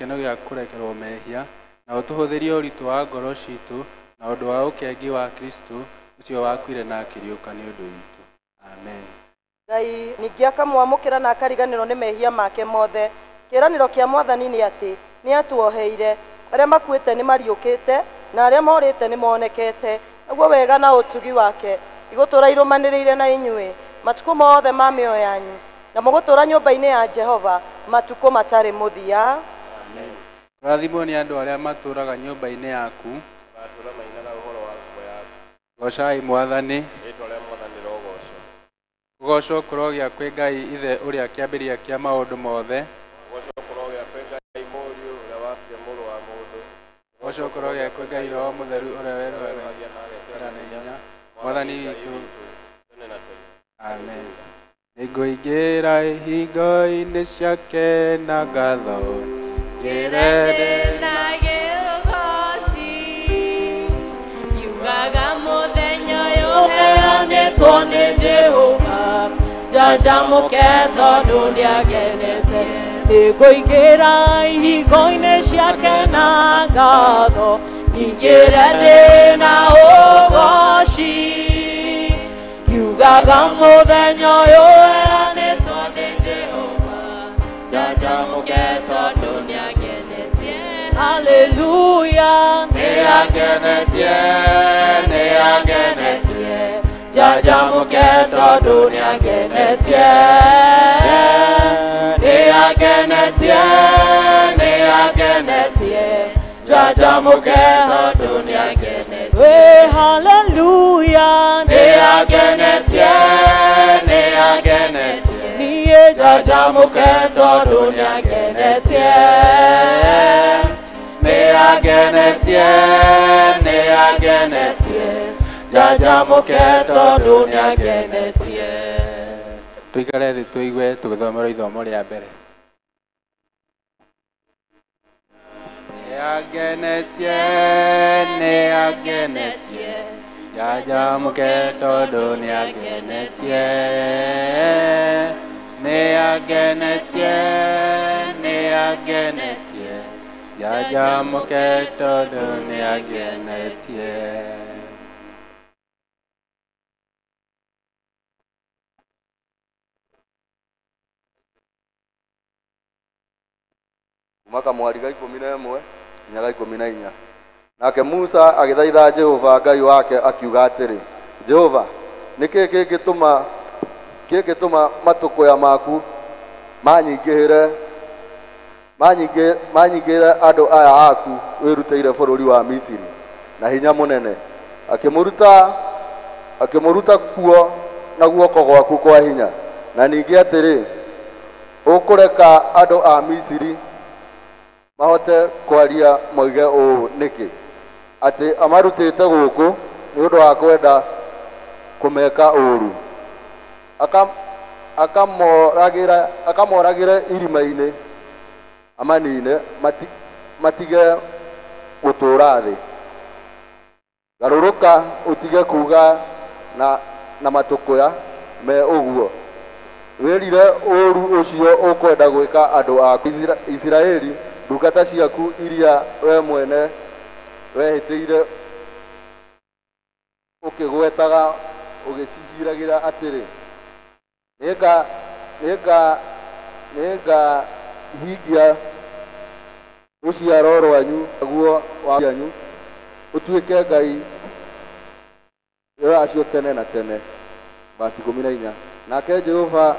gĩkeno gĩa kũrekerwo mehia, na ũtũhũthĩrie ũritũ wa ngoro ciitũ na ũndũ wa ũkengi wa Kristo ũcio wakuire na akĩriũka nĩ ũndũ witũ. Amen. Ngai ningĩ akamwamũkĩra na akariganĩrwo nĩ mehia make mothe. Kĩĩranĩro kĩa Mwathani nĩ atĩ nĩ atuoheire. Arĩa makuĩte nĩ mariũkĩte na arĩa morĩte nĩ monekete. Naguo wega na ũtugi wake igũtũũra irũmanĩrĩire na inyuĩ matukũ mothe ma mĩoyo yanyu, na mũgũtũũra nyũmba-inĩ ya Jehova matukũ matarĩ mũthia. Amen. Kũrathimwo nĩ andũ arĩa matũũraga nyũmba-inĩ yaku. Magatũũra mainaga ũhoro wa ngumo yaku. Goocai Mwathani. Rĩĩtwa rĩa Mwathani rĩrogoocwo. Kũgoocwo kũrogĩa kwĩ Ngai Ithe ũrĩa kĩambĩrĩria kĩa maũndũ mothe. Kũgoocwo kũrogĩa kwĩ Ngai Mũriũ ũrĩa wakire mũrũ wa mũndũ. Kũgoocwo kũrogĩa kwĩ Ngai Roho Mũtheru ũrĩa werũhagia na agekĩra na hinya Mwathani witũ tene na tene. Amen. Nĩngũingĩra ihingo-inĩ ciake na ngatho, ngĩre na gĩũgoci, ngiugaga mũthenya ũyũ ũheanĩtwo nĩ Jehova, njanjamũke tondũ nĩangenetie. Nĩngũingĩra ihingo-inĩ ciake na ngatho, nyingĩre ndĩ na ũgoci, ngiugaga mũthenya ũyũ ũheanĩtwo nĩ Jehova, njanjamũke tondũ nĩangenetie. Haleluya, nĩangenetie, nĩangenetie, njanjamũke tondũ nĩangenetie. Nĩangenetie, nĩangenetie, njanjamũke tondũ nĩangenetie. We haleluya, nĩangenetie, nĩangenetie, niĩ njanjamũke tondũ nĩangenetie. Nĩangenetie, nĩangenetie, njanjamũke tondũ nĩangenetie. Tũikare thĩ tũigue tũgĩthomerwo ithomo rĩa mbere. Nĩangenetie, nĩangenetie, njanjamũke tondũ nĩangenetie. Nĩangenetie, nĩangenetie, njanjamũke tondũ nĩangenetie. Kuma kamwari ga 11 nginya ga 14. Nake Musa agĩthaitha Jehova Ngai wake akiuga atĩrĩ, Jehova, nĩkĩ kĩngĩtũma matũkũya maku manyingĩhĩre andũ aya aku wĩrutĩire bũrũri wa Misiri na hinya mũnene, akĩmũruta kuo na guoko gwaku kwa hinya? Na ningĩ atĩrĩ, ũkũreka andũ a Misiri mahote kwaria moige ũũ nĩkĩ, atĩ amarutĩte gũkũ nĩ ũndũ wa kwenda kũmeka ũũru, akamoragĩre irima-inĩ, amanine matige gũtũũra thĩ? Garũrũka ũtige kuuga na matũkũya me ũguo, wĩrire ũũru ũcio ũkwenda gwĩka andũ aku Isiraeli, ndungata ciaku iria we mwene wehĩtĩire ũkĩgwetaga ũgĩciciragĩra atĩrĩ, nĩngahingia rũciaro rwanyu naguo wanyu ũtuĩke Ngai acio tene na tene. Verse 14. Nake Jehova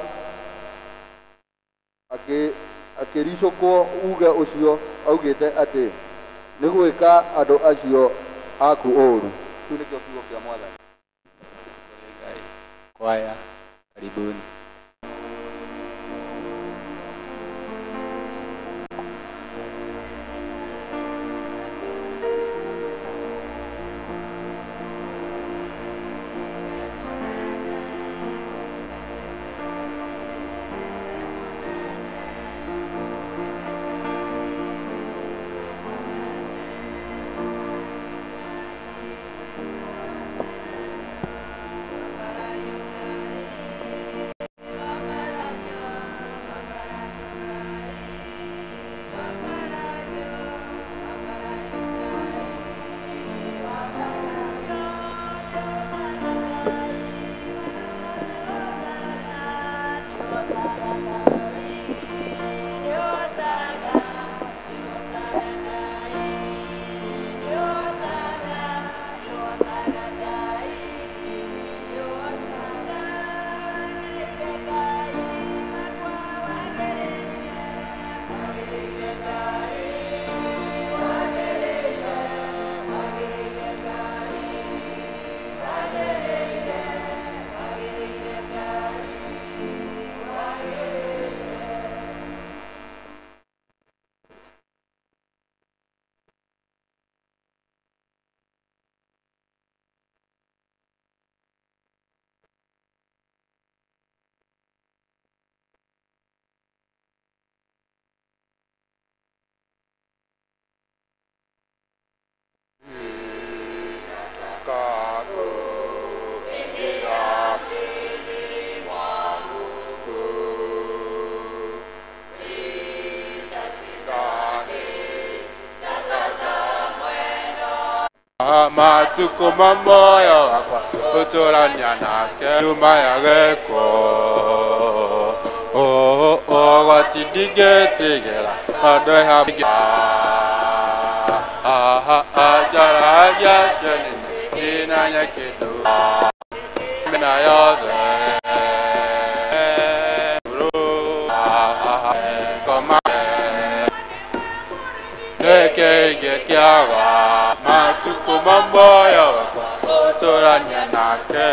akĩricũkwo uge ũcio augĩte atĩ nĩ gwĩka andũ acio aku ũũru. Kĩu nĩkĩo kiugo kĩa Mwathani. Kwaya, karibuni. Matukũ ma muoyo wakwa gũtũrania nake nyuma ya gĩkuũ. Ũgwati ndingĩtigĩra tondũ e hamwe anjaragia cionene ina nyeki mĩena yothe. Nĩkĩngĩ kĩaga matukũ ma muoyo wakwa gũtũrania nake.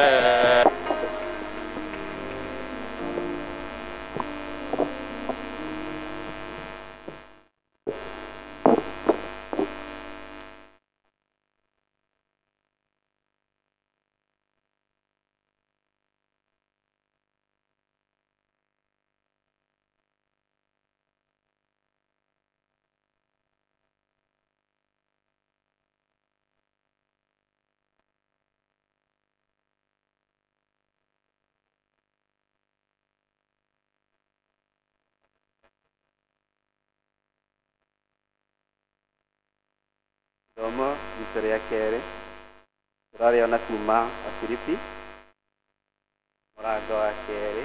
Ithomo ritũ rĩa kerĩ tũrarĩona kuma Afilipi mũrango wa kerĩ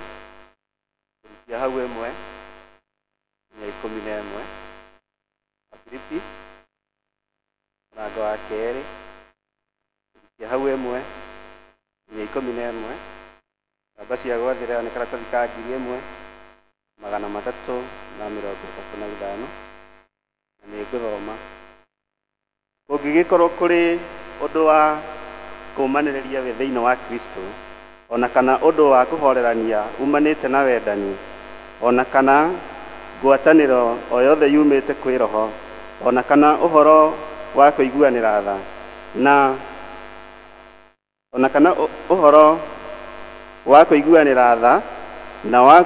kũrutia hau 1 nginya 11. Afilipi mũrango wa kerĩ kũrutia hau 1 nginya 11. Namba cia gwathĩra nĩ karatathi ka 1335 na nĩ ngũthoma. Kũngĩgĩkorwo kũrĩ ũndũ wa kũũmanĩrĩria wĩ thĩinĩ wa Kristo, ona kana ũndũ wa kũhorerania umanĩte na wendani, ona kana ngwatanĩro o yothe yumĩte kwĩ Roho, ona kana ũhoro wa kũiguanĩra tha, na ona kana ũhoro wa kũiguanĩra tha na wa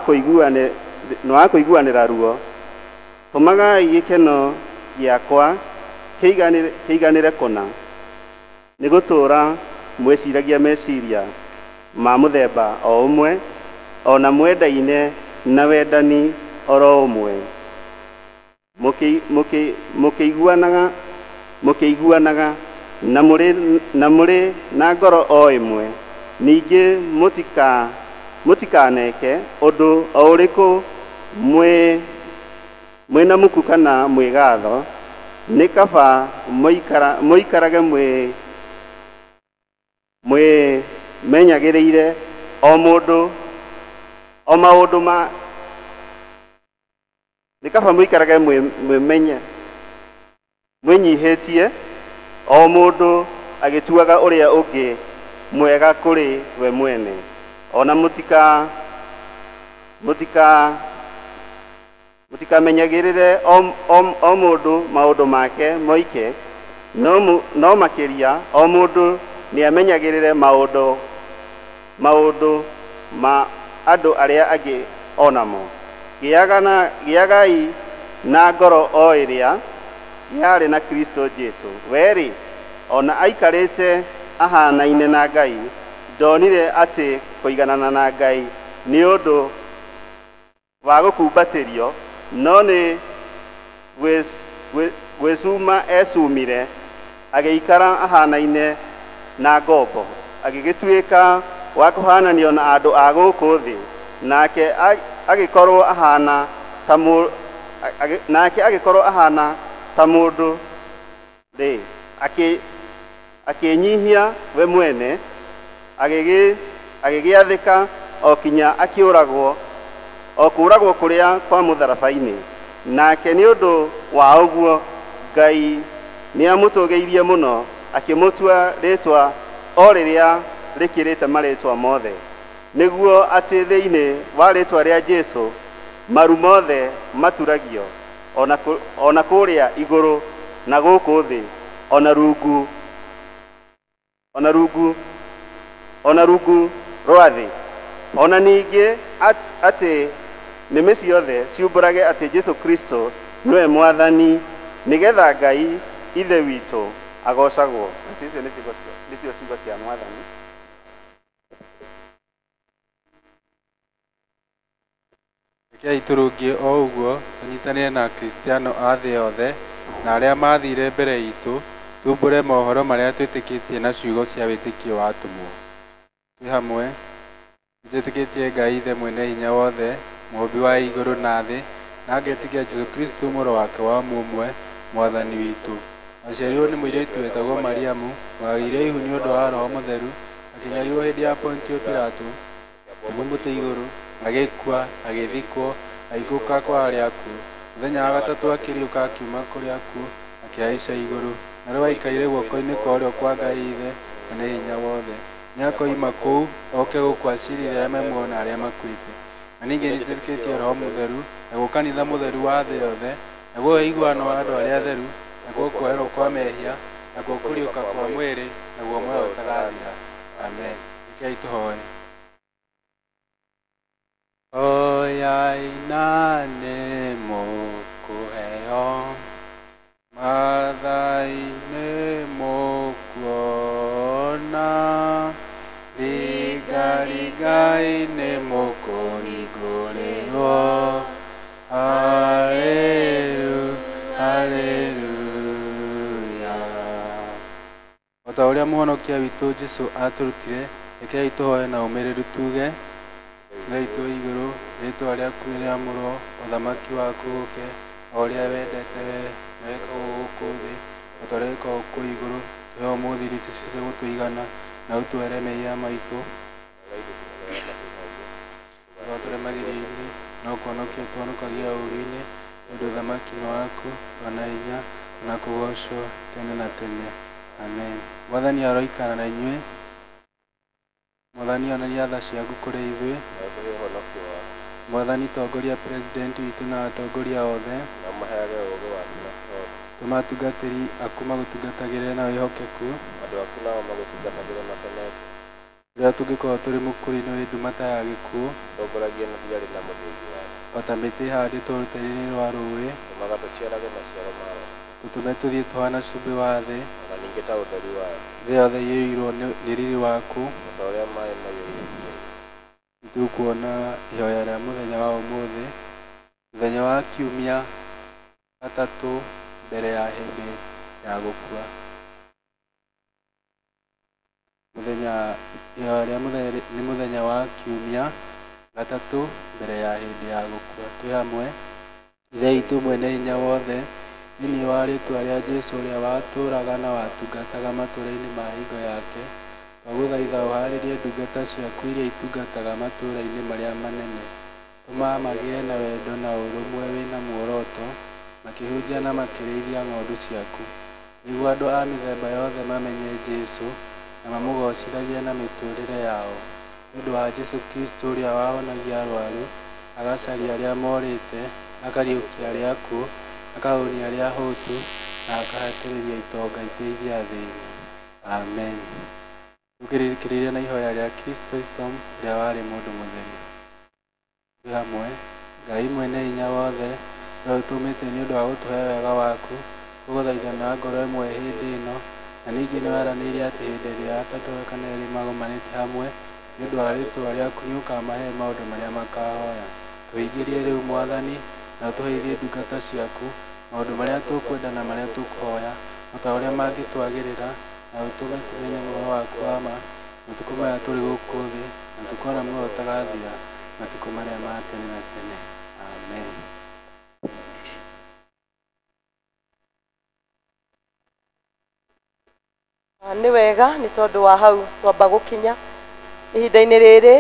kũiguanĩra ruo, tũmagai gĩkeno gĩakwa kĩiganĩre kũna, nĩ gũtũũra mwĩciragia meciria ma mũthemba o ũmwe, ona mwendaine na wendani oro ũmwe, mũkĩiguanaga na mũrĩ na ngoro o ĩmwe. Ningĩ mũtikaneke ũndũ o ũrĩkũ mwĩna muku kana mwĩgatho, nĩ kaba mũikarage mwĩmenyagĩrĩire o mũndũ o maũndũ ma nĩ kaba mũikarage mwĩnyihĩtie o mũndũ agĩtuaga ũrĩa ũngĩ mwega kũrĩ we mwene, ona mũtikamenyagĩrĩre o mũndũ maũndũ make moike, no makĩria o mũndũ nĩamenyagĩrĩre maũndũ ma andũ arĩa angĩ onamo. Gĩagai na ngoro o ĩrĩa yarĩ na Kristo Jesu. We-rĩ, ona aikarĩte ahanaine na Ngai, ndonire atĩ kũiganana na Ngai nĩ ũndũ wa gũkumbatĩrio, no nĩ gwĩcuma ecumire, agĩikara ahanaine na ngombo, agĩgĩtuĩka wa kũhananio na andũ a gũkũ thĩ, nake agĩkorwo ahana ta mũndũ rĩ, akĩnyihia we mwene, agĩgĩathĩka o kinya akĩũragwo, o kũũragwo kũrĩa kwa mũtharaba-inĩ. Nake nĩ ũndũ wa ũguo Ngai nĩamũtũgĩirie mũno, akĩmũtua rĩĩtwa o rĩrĩa rĩkĩrĩte marĩĩtwa mothe, nĩguo atĩ thĩinĩ wa rĩĩtwa rĩa Jesu maru mothe maturagio, ona kũrĩa igũrũ na gũkũ thĩ, ona rungu rwa thĩ. Ona ningĩ atĩ nĩmĩ ciothe ciumbũrage atĩ Jesu Kristo nĩwe Mwathani, nĩgetha Ngai Ithe witũ agocagwo. Icio nĩcio ciugo cia Mwathani. Rekei tũrũngie o ũguo, tũnyitanĩre na Akristiano a thĩ yothe na arĩa maathire mbere itũ, Tumbũre mohoro marĩa twĩtĩkĩtie na ciugo cia wĩtĩkio wa atũmwo. Twĩ hamwe, nĩnjĩtĩkĩtie Ngai Ithe mwene hinya wothe, mũũmbi wa igũrũ na thĩ, na ngetĩkia Jesũ Kristũ mũrũ wake wa mũmwe, Mwathani witũ. Aciarirwo nĩ mũirĩtu wetagwo Mariamu, wagĩire ihu nĩ ũndũ wa Roho Mũtheru, akĩnyarirwo hĩndĩ ya Pontio Pilato, akĩambwo mũtĩ igũrũ, agĩkua, agĩthikwo, agĩikũrũka kwa arĩa akuũ. Mũthenya wa gatatũ akĩriũka akiuma kũrĩ akuũ, akĩhaica igũrũ, na rĩu aikarĩte guoko-inĩ kwa ũrĩo kwa Ngai Ithe mwene hinya wothe. Nĩakoima kũu oke gũkũ aciirĩre arĩa me muoyo na arĩa makuĩte. Na ningĩ nĩnjĩtĩkĩtie Roho Mũtheru, naguo kanitha mũtheru wa thĩ yothe, naguo ũiguano wa andũ arĩa atheru, naguo kuoherwo kwa mehia, naguo kũriũka kwa mwĩrĩ, naguo muoyo ũtagathira. Amen. Rekei tũhoe. Hoyai na nĩmũkũheo, mathai nĩmũkuona, ringarigai nĩmũkũhingũrĩrwo. Haleluya, haleluya. O ta ũrĩa mũhonokia witũ Jesũ atũrutire, rekei tũhoe na ũmĩrĩru tuge: Ithe witũ wĩ igũrũ, rĩĩtwa rĩaku nĩrĩamũrwo, ũthamaki waku ũũke, o ũrĩa wendete wee, na wĩkagwo gũkũ thĩ o ta ũrĩa wĩkagwo kũu igũrũ. Tũhe ũmũthĩ irio icio cia gũtũigana, na ũtuohere mehia maitũ, ndũgatũre magerio-inĩ, no kũhonokia ũtũhonokagia ũũru-inĩ, nĩ ũndũ ũthamaki nĩ waku, o na hinya, o na kũgoocwo tene na tene. Amen. Mwathani aroikara na inyuĩ. Mwathani onania tha ciaku kũrĩ ithuĩ. Na ũtũhe ũhonokio waku. Mwathani tongoria president witũ na atongoria othe. Na ũmaheage ũũgĩ waku na kĩhooto. Tũma atungatĩri aku magũtungatagĩre na wĩhokeku. Andũ aku nao magũtungatagĩre makenete. Rĩrĩa tũngĩkorwo tũrĩ mũkuru-inĩ wĩ nduma ta ya gĩkuũ, Tũtongoragie na thiarĩ na mũthĩgi waku. o ta mĩtĩ ĩhandĩtwo rũtere-inĩ rwa rũũĩ, Tũmaga tũciarage maciaro ma Roho. tũtũme tũthiĩ tũhaana cumbĩ wa thĩ, O na ningĩ ta ũtheri wa thĩ. thĩ yothe ĩiyũirwo nĩ riri waku. O ta ũrĩa maaĩ maiyũire iria-inĩ. Nĩtũkuona ihoya rĩa mũthenya wa ũmũthĩ, mũthenya wa kiumia gatatũ mbere ya hĩndĩ ya gũkua. Mũthenya ihoya rĩa mũthenya nĩ mũthenya wa kiumia gatatũ mbere ya hĩndĩ ya gũkua. Twĩ hamwe. Ithe witũ mwene hinya wothe, thĩinĩ wa rĩĩtwa rĩa Jesũ ũrĩa watũũraga na watungataga matũũra-inĩ ma hingo yake, twagũthaitha ũhaarĩrie ndungata ciaku iria itungataga matũũra-inĩ marĩa manene. Tũma magĩe na wendo na ũrũmwe wĩna muoroto, makĩhunjia na makĩrĩithia ng'ondu ciaku, nĩguo andũ a mĩthemba yothe mamenye Jesũ na mamũgoocithagie na mĩtũũrĩre yao. Nĩ ũndũ wa Jesũ Kristũ ũrĩa wahonagia arwaru, agacaria arĩa morĩte, akariũkia arĩa akuũ, akahũnia arĩa ahũtu, na akahatĩrĩria itonga iteithie athĩni. Amen. Tũkĩrĩkĩrĩria na ihoya rĩa Chrysostom ũrĩa warĩ mũndũ mũtheru. Twĩ hamwe. Ngai mwene hinya wothe, we ũtũmĩte nĩ ũndũ wa gũtũhe wega waku, tũgũthaitha na ngoro ĩmwe hĩndĩ ĩno, na ningĩ nĩweranĩire atĩ hĩndĩ ĩrĩa atatũ kana erĩ magomanĩte hamwe, nĩ ũndũ wa rĩĩtwa rĩaku nĩũkamahe maũndũ marĩa makahoya. Tũhingĩrie rĩu Mwathani, na ũtũhe ithuĩ ndungata ciaku maũndũ marĩa tũkwenda na marĩa tũkũhoya, o ta ũrĩa mangĩtwagĩrĩra, na ũtũme tũmenye muoyo waku wa ma matukũ maya tũrĩ gũkũ thĩ, na tũkona muoyo ũtagathira matukũ marĩa ma tene na tene. Amen. Nĩ wega nĩ tondũ wa hau twamba gũkinya ihinda-inĩ rĩrĩ.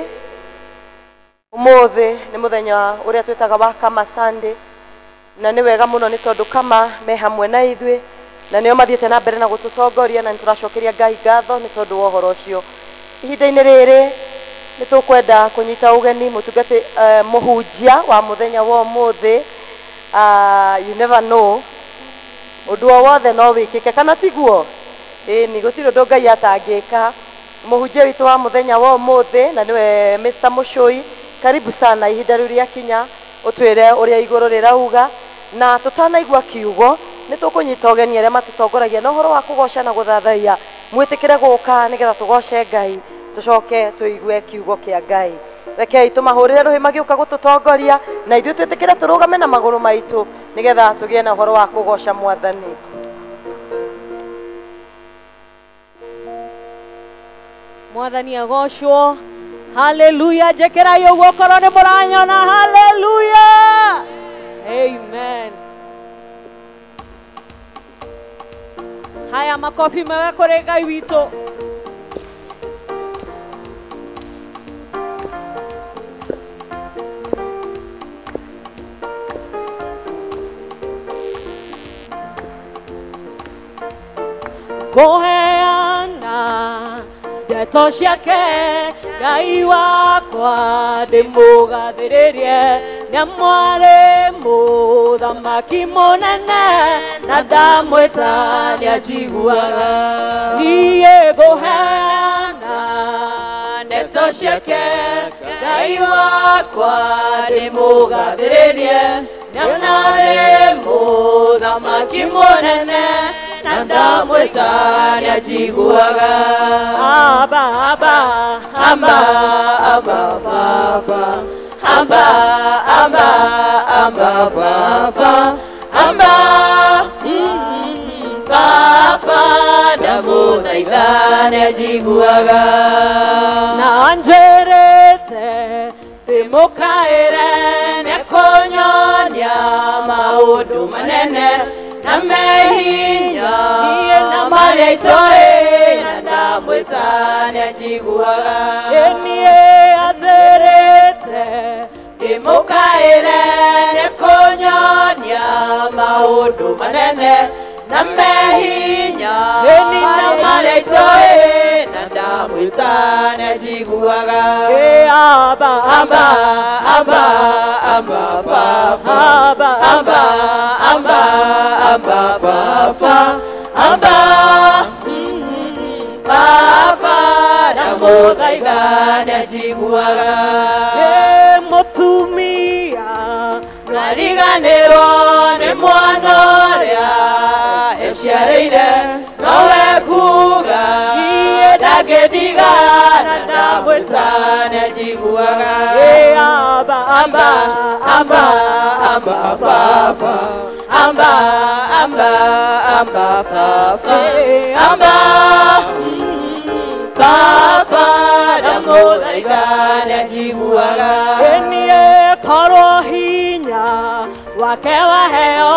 Ũmũthĩ nĩ mũthenya ũrĩa twĩtaga wa Kama Sunday, na nĩ wega mũno nĩ tondũ Kama me hamwe na ithuĩ na nĩo mathiĩte na mbere na gũtũtongoria, na nĩ tũracokeria Ngai ngatho nĩ tondũ wa ũhoro ũcio. Ihinda-inĩ rĩrĩ nĩ tũkwenda kũnyita ũgeni mũtungati mũhunjia wa mũthenya wa ũmũthĩ. You never know, ũndũ o wothe no wĩkĩke, kana tiguo? Ĩni, gũtirĩ ũndũ Ngai atangĩka. Mũhunjia witũ wa mũthenya wa ũmũthĩ na nĩwe Mr. Mũcũi, karibu sana. Ihinda rĩu rĩakinya ũtwĩre ũrĩa igũrũ rĩrauga, na tũtanaigua kiugo nĩ tũkũnyita ũgeni arĩa matũtongoragia na ũhoro wa kũgoca na gũthathaiya. Mwĩtĩkĩre gũka nĩgetha tũgoce Ngai, tũcoke tũigue kiugo kĩa Ngai. Rekei tũmahũrĩre rũhĩ magĩũka gũtũtongoria, na ithuĩ twĩtĩkĩre tũrũgame na magũrũ maitũ nĩgetha tũgĩe na ũhoro wa kũgoca Mwathani. Mwathani agocwo. Haleluya. Njĩkĩrai ũguo korwo nĩ mũranyona. Haleluya. Amen. Haya, makofi mega kũrĩ Ngai witũ. Kũheana ndeto ciake Ngai wakwa ndĩmũgathĩrĩrie, nĩamwarĩ mũthamaki mũnene na ndamwĩta nĩanjiguaga. Niĩ ngũheana ndeto ciake Ngai wakwa ndĩmũgathĩrĩrie, nĩamwarĩ mũthamaki mũnene na ndamwĩta nĩanjiguaga. Aba, aba, aba, aba, baba. Aba, aba, aba, baba. Aba, baba, ndagũthaitha nĩanjiguaga. Na anjĩrĩte ndĩmũkaĩre, nĩekũnyonia maũndũ manene na mehinya na marĩa itoĩ, na ndamwĩta nĩanjiguaga. Niĩ athĩrĩte ndĩmũkaĩre, nĩekũnyonia maũndũ manene na mehinya na marĩa itoĩ, na ndamwĩta nĩanjiguaga. Aba, aba, aba, aba, baba. Aba, aba, aba, aba, baba. Aba, baba, ndamũthaitha nĩanjiguaga. Mũtumia ndariganĩrwo nĩ mwana ũrĩa eciarĩire, nowe kuga ndangĩndiga, na ndamwĩta nĩanjiguaga. Aba, aba, aba, aba, baba. Aba, aba, aba, baba. Aba, baba, ndamũthaitha nĩanjiguaga. Niĩ korwo hinya wake waheo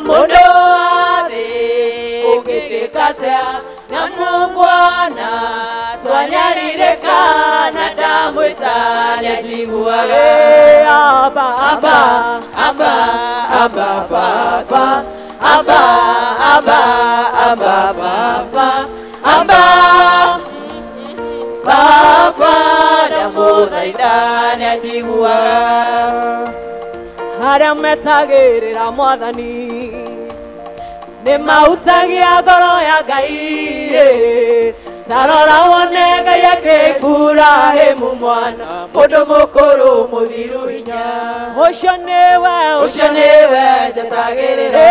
mũndũ wa thĩ ũngĩtuĩka atĩa, na mũguona twanyarirĩka, na ndamwĩta nĩanjiguaga. Aba, aba, aba, aba, baba. Aba, aba, aba, baba. Aba, baba, ndamũthaitha nĩanjiguaga. Arĩa metagĩrĩra Mwathani nĩmahutagia ngoro ya Ngai. Ta rora wone Ngai akĩburahimu mwana, mũndũ mũkũrũ mũthiru hinya. Ũcio nĩwe, ũcio nĩwe njetagĩrĩra.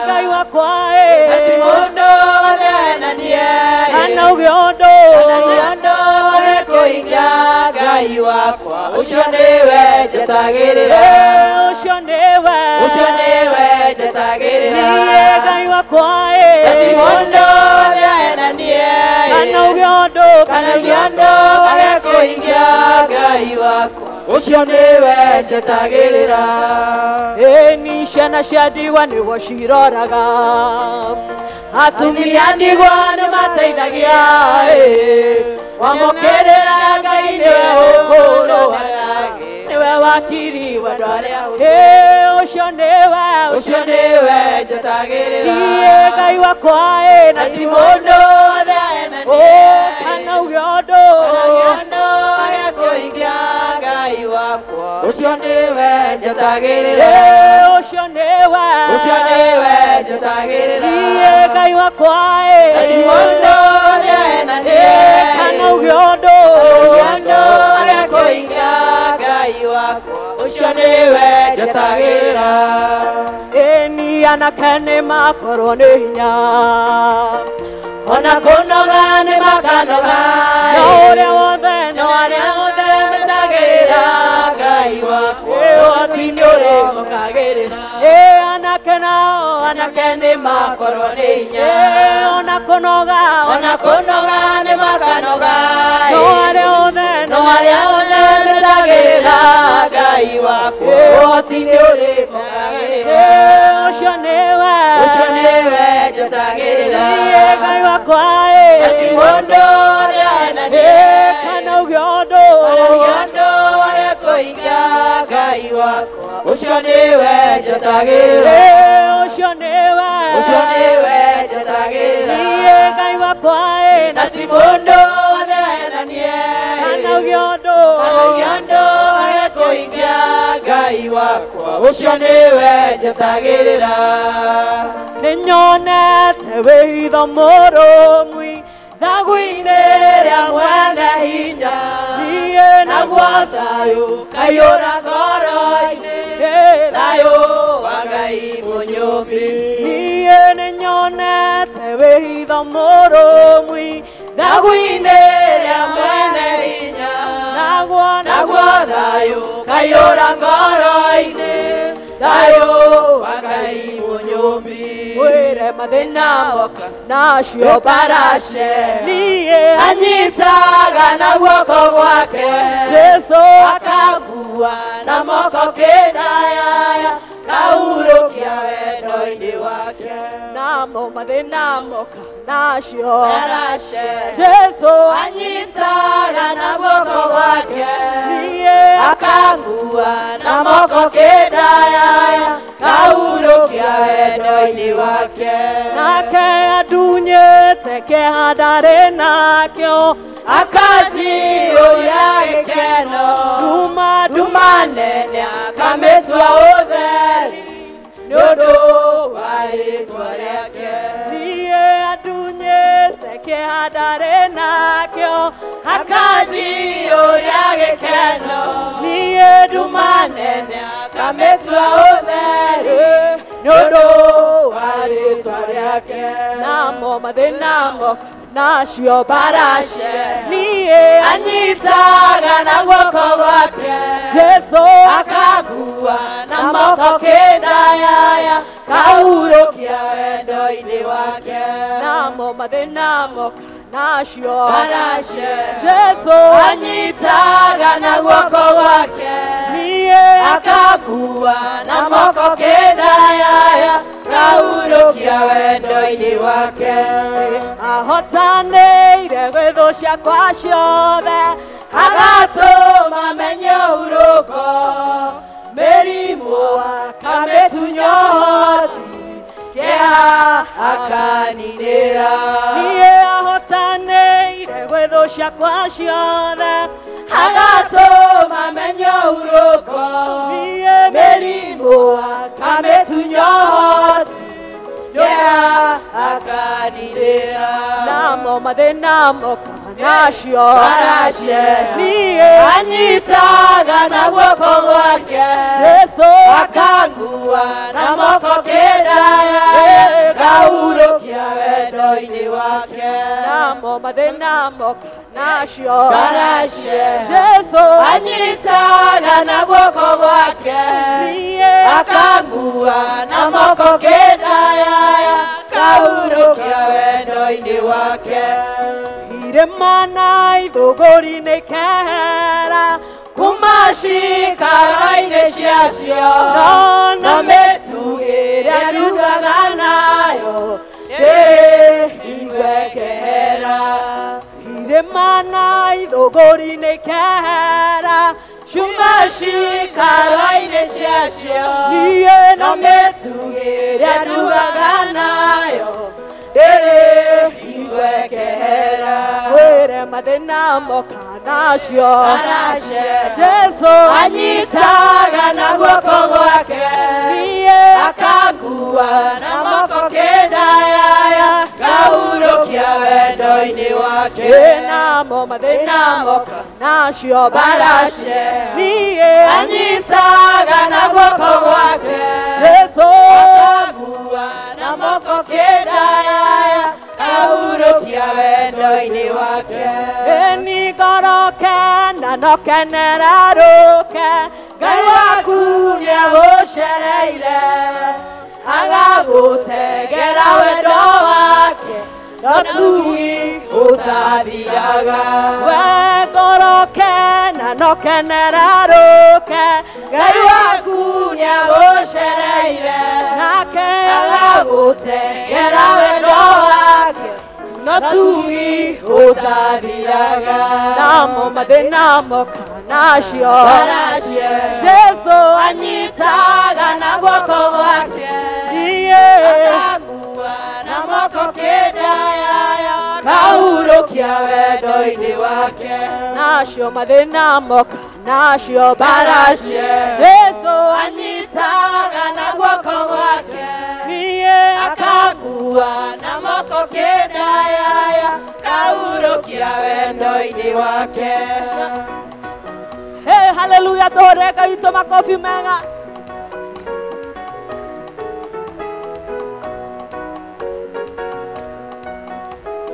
Ngai wakwa ĩ, ati mũndũ wathĩnanie, kana uge ũndũ, kana uge ũndũ wekũhingia. Ngai wakwa, ũcio nĩwe njetagĩrĩra. Ũcio nĩwe, ũcio nĩwe njetagĩrĩra. Niĩ Ngai wakwa ĩ, ati mũndũ wathĩnanie, kana uge ũndũ, kana uge ũndũ wekũhingia. Ngai wakwa, ũcio nĩwe njetagĩrĩra. Ĩni ciana cia ndigwa nĩguo ciroraga, atumia ndigwa nĩmateithagia. Wamũkĩrĩra Ngai nĩwe ũkũrũaga, nĩwe wakiri wa andũ arĩa Ũcio nĩwe, ũcio nĩwe njetagĩrĩra. Niĩ Ngai wakwa ĩ, na ti mũndũ wathĩnanie, kana uge ũndũ, kana uge ũndũ wekũhingia. Ngai wakwa, ũcio nĩwe njetagĩrĩra. Ũcio nĩwe, ũcio nĩwe njetagĩrĩra. Niĩ Ngai wakwa ĩ, na ti mũndũ wathĩnanie, kana uge ũndũ, kana uge ũndũ wekũhingia. Ngai wakwa, ũcio nĩwe njetagĩrĩra. Ĩni anake nĩmakorwo nĩ hinya, ona kũnoga nĩmakanoga, no ũrĩa wothe, no arĩa othe metagĩrĩra Ngai wakwa, ũhoti nĩũrĩmũkagĩrĩra. Anake Nao anake nĩ makorwo nĩ hinya ona kũnoga ona kũnoga nĩ makanoga no arĩa othe no arĩa othe metagĩrĩra Ngai wakwa ũhoti nĩ ũrĩmokagĩrĩra ũcio nĩwe ũcio nĩwe njetagĩrĩra niĩ Ngai wakwa ati mũndũ ũrĩa enanie kana uge ũndũ kana uge ũndũ ũrĩa kũhinga Ngai wakwa ũcio nĩwe njetagĩrĩra ũcio nĩwe ũcio nĩwe njetagĩrĩra niĩ Ngai wakwa na ti mũndũ ũrĩa enanie kana uge ũndũ kana uge ũndũ ũrĩa kũhinga Ngai wakwa ũcio nĩwe njetagĩrĩra nĩnyonete wĩitho mũrũmu thagu-inĩ rĩa mwene hinya niĩ naguo thayũ kaiyũra ngoro-inĩ thayũ wa Ngai mũnyũmbi niĩ nĩnyonete wĩitho mũrũmu thagu-inĩ rĩa mwene hinya naguo thayũ kaiyũra ngoro-inĩ thayũ wa Ngai mũnyũmbi wĩre mathĩna moka nacio barashe niĩ anyitaga na guoko gwake Jesu akangua na moko kĩndayaya kaurũkia wendo-inĩ wake namo mathĩna moka nacio barashe Jesu anyitaga na guoko gwake niĩ akangua na moko kĩndayaya kaurũkia wendo-inĩ wake nake adunyĩte kĩeha ndarĩ nakĩo akanjiyũria gĩkeno nduma nduma nene akamĩtua ũtheri nĩ ũndũ wa rĩĩtwa rĩake niĩ adunyĩte kĩeha ndarĩ nakĩo akanjiyũria gĩkeno niĩ nduma nene akamĩtua ũtheri nĩ ũndũ wa rĩĩtwa rĩake namo mathĩna moka nacio barashe niĩ anyitaga na guoko gwake Jesu akangua na moko kĩndayaya kaurũkia wendo-inĩ wake namo mathĩna moka nacio barashe Jesu anyitaga na guoko gwake niĩ akangua na moko kĩndayaya kaurũkia wendo-inĩ wake ahotanĩire gwĩthũ ciakwa ciothe agatũma menye ũhurũko mĩrimũ akamĩtunya ũhoti kĩeha akaninĩra niĩ ahotanĩire gwĩthũ ciakwa ciothe agatũma menye ũhurũko niĩ mĩrimũ akamĩtunya ũhoti kĩeha akaninĩra namo mathĩna moka nacio barashe niĩ anyitaga na guoko gwake Jesu akangua na moko kĩndaya kaurũkia wendo-inĩ wake namo mathĩna moka nacio barashe Jesu anyitaga na guoko gwake niĩ akangua na moko kĩndaya kaurũkia wendo-inĩ wake irĩma na ithũngũri nĩ kehera kuma cikaro-inĩ ciacio no na mĩtugĩ ĩrĩa ndugaga nayo ĩrĩ hingo ĩkehera irĩma na ithũngũri nĩ kehera Cuma cikaro-inĩ ciacio niĩ na mĩtugĩ ĩrĩa ndugaga nayo ĩrĩ hingo ĩkehera wĩre mathĩna moka nacio barashe Jesu anyitaga na guoko gwake niĩ akangua na moko kĩndayaya kaurũkia wendo-inĩ wake namo mathĩna moka nacio barashe niĩ anyitaga na guoko gwake Jesu akangua na moko kĩndayaya kaurũkia wendo-inĩ wake ĩni ngoroke na nokenera rũke Ngai waku nĩagũcereire Agagũtegera wendo wake no tui ũtathiaga. We ngoro kena no kenera rũke Ngai waku nĩagũcereire nake agagũtegera wendo wake no tui ũtathiaga. Namo mathĩna moka nacio Baracie Jesu anyitaga na guoko gwake niĩ akangua na moko kĩndayaya kahurũkia wendo-inĩ wake. Nacio mathĩna moka nacio Baracie Jesu anyitaga na guoko gwake niĩ akangua na moko kĩndayaya kahurũkia wendo-inĩ wake. Hey, haleluya tũhũrĩre Ngai witũ makobi mega.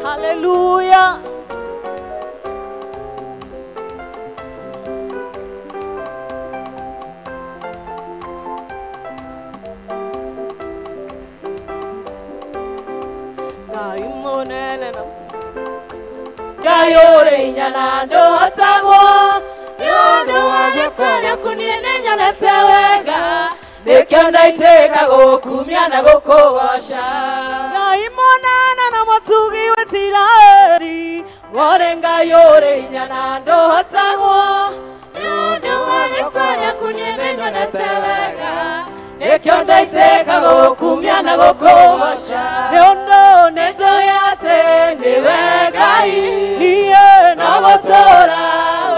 Haleluya. Ngai mũnene na Ngai ũrĩ hinya na ndũhotagwo nĩ ũndũ wa rĩĩtwa rĩaku niĩ nĩnyonete wega nĩkĩo ndaitĩka gũkumia na gũkũgoca. Ngai mũnene na mũtugi wa Isiraeli Wore Ngai ũrĩ hinya na ndũhotagwo nĩ ũndũ wa rĩĩtwa rĩaku niĩ nĩnyonete wega nĩkĩo ndaitĩka gũkumia na gũkũgoca. Nĩ ũndũ Nĩ njũĩ atĩ nĩwe Ngai niĩ no gũtũũra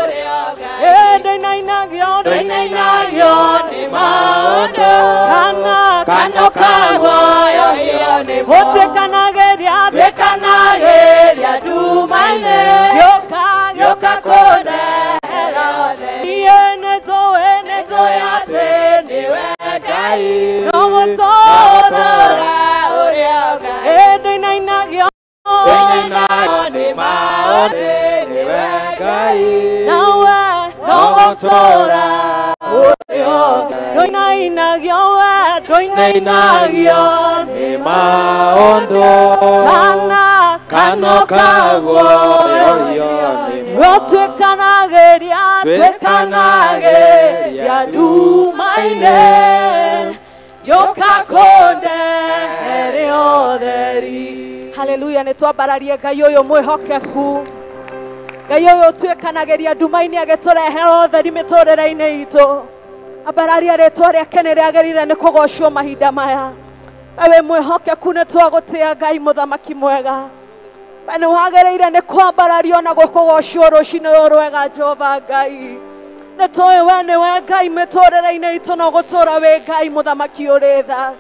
ũrĩ o Ngai. Ĩ ndũinainagio Ndũinainagio nĩ maũndũ kana kana ũkaguoyohio nĩmo. Gũtuĩkanagĩria Tuĩkanagĩria nduma-inĩ gĩũka gĩũka kũndehera ũtheri. Niĩ nĩnjũĩ Nĩnjũĩ atĩ nĩwe Ngai no no gũtũũra gũtũũra ũrĩ o Ngai. Ĩ ndũinainagio Ndũinainagio nĩ maũndũ nĩwe Ngai nawe no gũtũũra ũrĩ o Ngai. Ndũinainagio we ndũinainagio nĩ maũndũ kana kana ũkaguoyohio nĩmo. Tuĩkanagĩria tuĩkanagĩria nduma-inĩ gĩũka kũndehere ũtheri. Haleluya nĩ twambararie Ngai ũyũ mwĩhokeku Ngai ũyũ ũtuĩkanagĩria nduma-inĩ agĩtũrehera ũtheri mĩtũrĩre-inĩ itũ. Ambararia rĩtwa rĩake nĩ rĩagĩrĩire nĩ kũgocwo mahinda maya. We wĩ mwĩhokeku nĩ twagũtĩa Ngai mũthamaki mwega. We nĩ wagĩrĩire nĩ kwambarario na gũkũgocwo rũcinĩ rũrũ rwega Jehova Ngai. Nĩ tũĩ we nĩwe Ngai mĩtũrĩre-inĩ itũ na ũgũtũũra wĩ Ngai mũthamaki ũrĩ tha.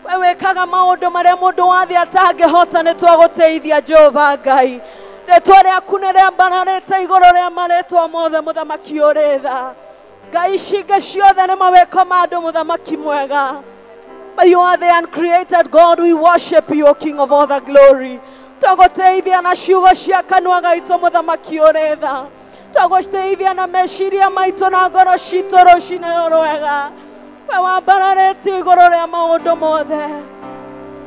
We wĩkaga maũndũ marĩa mũndũ wa thĩ atangĩhota nĩ twagũtĩithia Jehova Ngai. Rĩtwa rĩaku nĩ rĩambararĩte igũrũ rĩa marĩtwa mothe mũthamaki ũrĩ tha. Ngai cingĩ ciothe nĩ mawĩko ma andũ mũthamaki mwega. But you are the uncreated God, we worship you, O King of all the glory. Twagũteithia na ciugo cia kanua gaitũ mũthamaki ũrĩ tha. Twagũteithia na meciria maitũ na ngoro citũ rũcinĩ rũrũ rwega. We wambararĩtie igũrũ rĩa maũndũ mothe.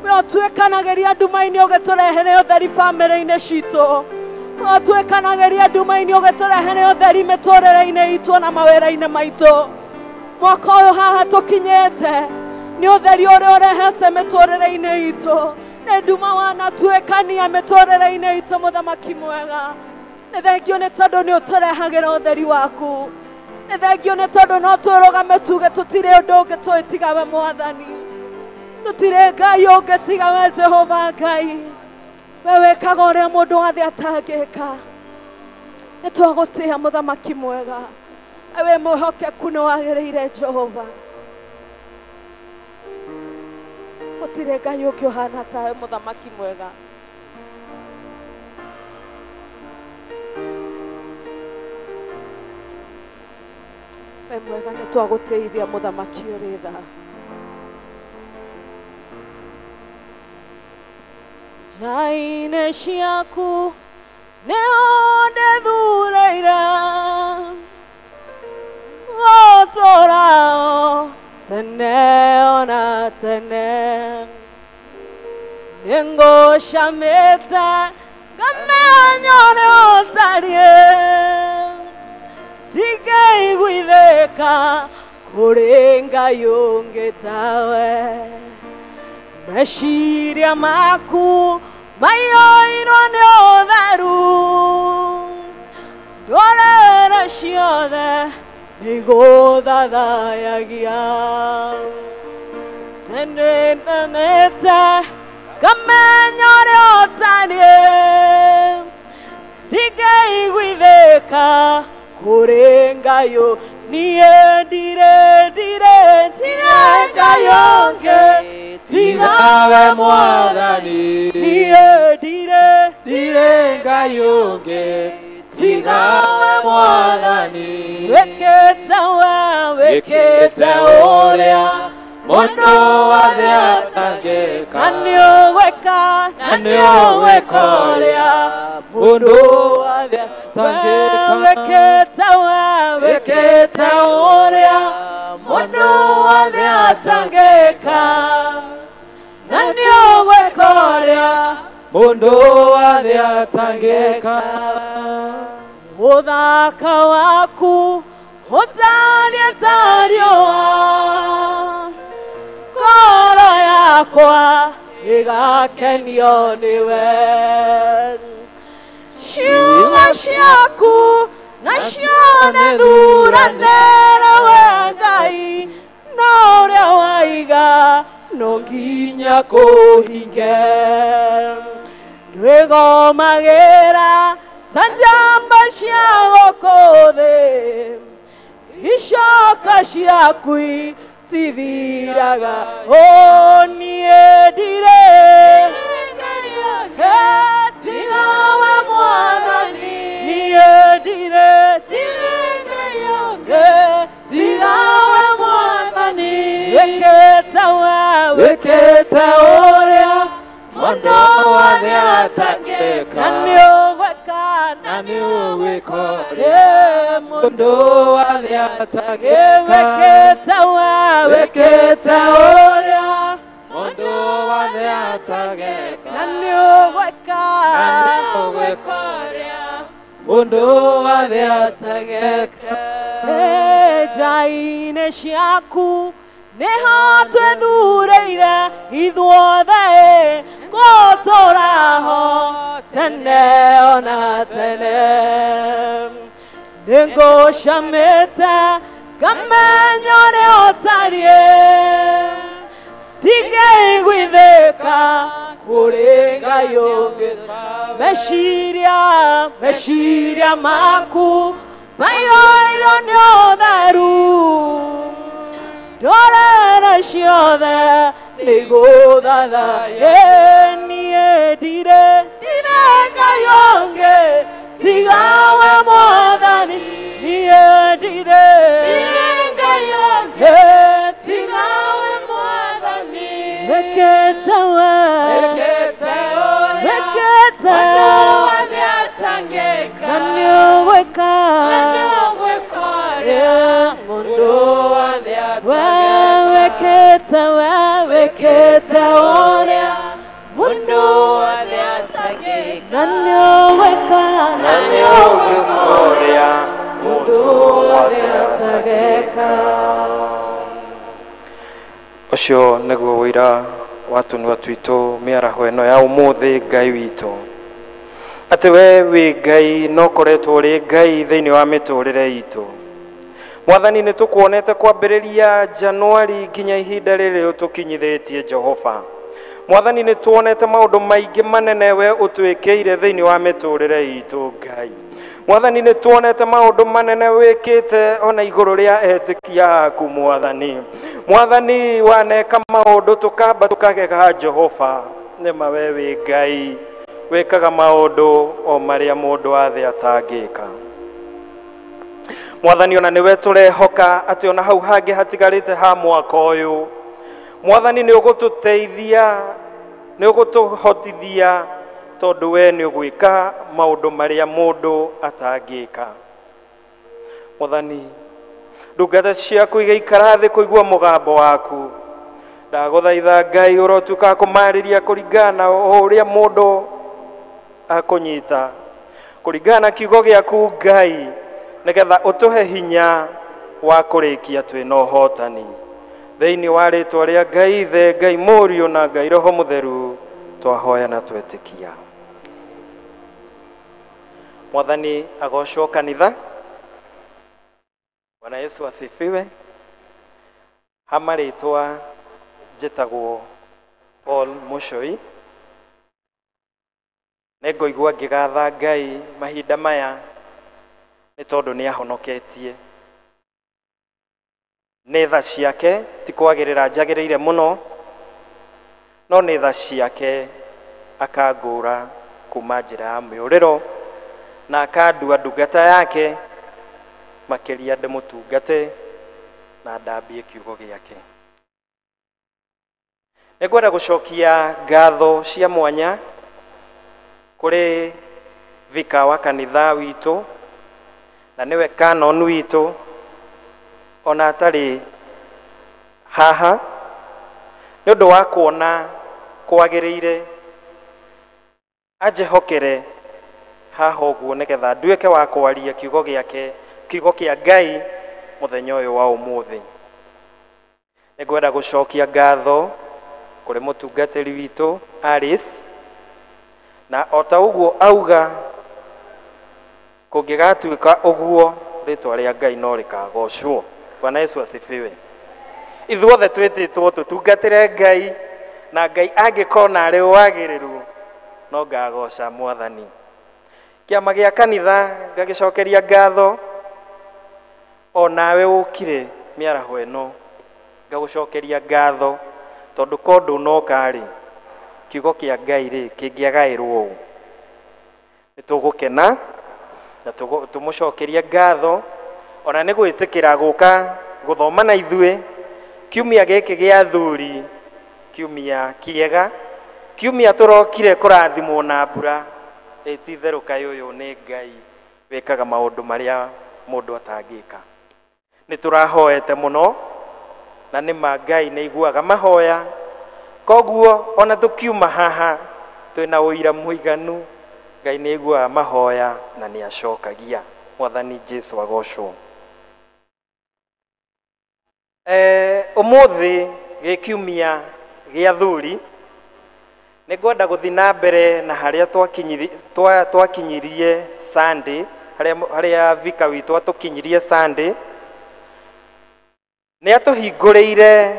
We ũtuĩkanagĩria nduma-inĩ ũgĩtũrehere ũtheri bamĩrĩ-inĩ citũ. We ũtuĩkanagĩria nduma-inĩ ũgĩtũrehere ũtheri mĩtũrĩre-inĩ itũ na mawĩra-inĩ maitũ. Mwaka ũyũ haha tũkinyĩte nĩ ũtheri ũrĩa ũrehete mĩtũrĩre-inĩ itũ. Nĩ nduma wanatuĩkania mĩtũrĩre-inĩ itũ mũthamaki mwega. Nĩ thengio nĩ tondũ nĩ ũtũrehagĩra ũtheri waku. Nĩ thengio nĩ tondũ no twĩrũgame tuge tũtirĩ ũndũ ũngĩ tũĩ tiga we Mwathani. Tũtirĩ Ngai ũngĩ tiga we Jehova Ngai. We wĩkaga ũrĩa mũndũ wa thĩ atangĩka. Nĩ twagũtĩa mũthamaki mwega. We wĩ mwĩhokeku nĩ wagĩrĩire Jehova. Gũtirĩ Ngai ũngĩ ũhana tawe mũthamaki mwega. We mwega nĩ twagũtĩithia mũthamaki ũrĩ tha. Nja-inĩ ciaku nĩho ndĩthurĩire gũtũũra o Tene ona tene nĩngũcamĩte ngamenya ũrĩa ũtariĩ ndingĩiguithĩka kũrĩ Ngai ũngĩ tawe meciria maku maiyũirwo nĩ ũtheru ndũrĩrĩ ciothe nĩgũthathayagia nĩnĩnĩte ngamenya ũrĩa ũtariĩ ndingĩiguithĩka kũrĩ Ngai niĩ ndirĩ ndirĩ ndirĩ Ngai ũngĩ tigawe Mwathani niĩ ndirĩ ndirĩ Ngai ũngĩ tigawe Mwathani wĩkĩte we wĩkĩte ũrĩa mũndũ wothe atangĩka na nĩũgwĩka na nĩũgwĩka ũrĩa mũndũ wothe atangĩka wĩkĩte we wĩkĩte ũrĩa mũndũ wothe atangĩka na nĩũgwĩka ũrĩa mũndũ wothe atangĩka ũthaka waku ũtariĩ ta riũa ngoro yakwa ĩgakenio nĩwe ciugo ciaku nacio nĩ thuranĩre we Ngai na ũrĩa waiga no nginya kũhinge ndwĩgomagĩra ta njamba cia gũkũ thĩ icoka ciaku itithiraga ũ niĩ ndirĩ tigawe Mwathani niĩ ndirĩ tigawe Mwathani wĩkĩte we wĩkĩte ũrĩa mũndũ wothe atangĩka na nĩũgwĩka na nĩũgwĩka ũrĩa mũndũ wothe atangĩka wĩkĩte we wĩkĩte ũrĩa mũndũ wothe atangĩka na nĩũgwĩka na nĩũgwĩka ũrĩa mũndũ wothe atangĩka nja-inĩ ciaku nĩho twĩthurĩire ithuothe gũtũũra ho tene ona tene nĩngũcamĩte ngamenya ũrĩa ũtariĩ ndingĩiguithĩka kũrĩ Ngai ũngĩ meciria meciria maku maiyũirwo nĩ ũtheru ndũrĩrĩ ciothe nĩigũthathaiya niĩ ndirĩ ndirĩ Ngai ũngĩ tigawe Mwathani niĩ ndirĩ Ngai ũngĩ tigawe Mwathani wĩkĩte we wĩkĩte ũrĩa wĩkĩte mũndũ wothe atangĩka na nĩũgwĩka na nĩũgwĩka ũrĩa mũndũ wothe we wĩkĩte we wĩkĩte ũrĩa mũndũ wothe atangĩka na nĩũgwĩka na nĩũgwĩka ũrĩa mũndũ wothe atangĩka Ũcio nĩguo ũira wa tũnua twitũ mĩaraho ĩno ya ũmũthĩ Ngai witũ atĩ we wĩ Ngai no ũkoretwo ũrĩ Ngai thĩinĩ wa mĩtũrĩre itũ Mwathani nĩ tũkuonete kwambĩrĩria Januari nginya ihinda rĩrĩ ũtũkinyithĩtie Jehova Mwathani nĩ tuonete maũndũ maingĩ manene we ũtwĩkĩire thĩinĩ wa mĩtũrĩre itũ Ngai Mwathani nĩ tuonete maũndũ manene wĩkĩte ona igũrũ rĩa etĩkia aku Mwathani Mwathani waneka maũndũ tũkamba tũkagega Jehova nĩma we wĩ Ngai wĩkaga maũndũ o marĩa mũndũ wa thĩ atangĩka Mwathani ona nĩwe tũrehoka atĩ ona hau hangĩ hatigarĩte ha mwaka ũyũ Mwathani nĩ ũgũtũteithia nĩ ũgũtũhotithia tondũ we nĩ ũgwĩka maũndũ marĩa mũndũ atangĩka Mwathani Ndungata ciaku igaikara thĩ kũigua mũgambo waku. Ndagũthaitha Ngai ũrotuĩka kũmarĩria kũringana na ũrĩa mũndũ akũnyita, kũringana na kiugo gĩaku Ngai, nĩgetha ũtũhe hinya wa kũrĩkia twĩna ũhotani. Thĩinĩ wa rĩtwa rĩa Ngai Ithe, Ngai Mũriũ na Ngai Roho Mũtheru, twahoya na twetĩkia. Mwathani agocwo kanitha. Bwana Yesu asifiwe. Ha marĩtwa njĩtagwo Paul Mucoi. Nĩngũigua ngĩgatha Ngai mahinda maya nĩ tondũ nĩ ahonoketie. Nĩ tha ciake, ti kwagĩrĩra njagĩrĩire mũno, no nĩ tha ciake akangũra kuma njĩra ya mĩũrĩro na akandua ndungata yake, makĩria ndĩmũtungate na ndambie kiugo gĩake. Nĩngwenda gũcokia ngatho cia mwanya kũrĩ vika wa kanitha witũ na nĩwe canon witũ, ona atarĩ haha, nĩ ũndũ wa kuona kwagĩrĩire anjĩhokere haha ũguo nĩgetha nduĩke wa kwaria kiugo gĩake, kiugo kĩa Ngai mũthenya ũyũ wa ũmũthĩ. Nĩngwenda gũcokia ngatho kũrĩ mũtungatĩri witũ Alice, na o ta ũguo auga kũngĩgatuĩka ũguo rĩtwa rĩa Ngai no rĩkagocwo. Bwana Yesu asifiwe. Ithuothe twĩtĩtwo tũtungatĩre Ngai, na Ngai angĩkona arĩ wagĩrĩru no ngagoca Mwathani. Kĩama gĩa kanitha ngagĩcokeria ngatho, o nawe ũkire mĩaraho ĩno ngagũcokeria ngatho, tondũ ko ndũnoka rĩ, kiugo kĩa Ngai rĩ kĩngĩagaĩrwo ũũ, nĩtũgũkena na tũmũcokerie ngatho ona nĩ gwĩtĩkĩra gũka gũthoma na ithuĩ kiumia gĩkĩ gĩa athuri, kiumia kĩega, kiumia tũrokire kũrathimwo na mbura. Ĩ ti itherũ kaĩ ũyũ nĩ Ngai wĩkaga maũndũ marĩa mũndũ atangĩka. Nĩ tũrahoete mũno na nĩ ma Ngai nĩ aiguaga mahoya, koguo ona tũkiuma haha twĩna ũira mũiganu Ngai nĩ aiguaga mahoya na nĩ acokagia. Mwathani Jesu agocwo. Ũmũthĩ gĩkiumia gĩa athuri nĩngwenda gũthiĩ na mbere na harĩa twakinyirie Sunday, harĩa vika witũ atũkinyirie Sunday. Nĩ atũhingũrĩire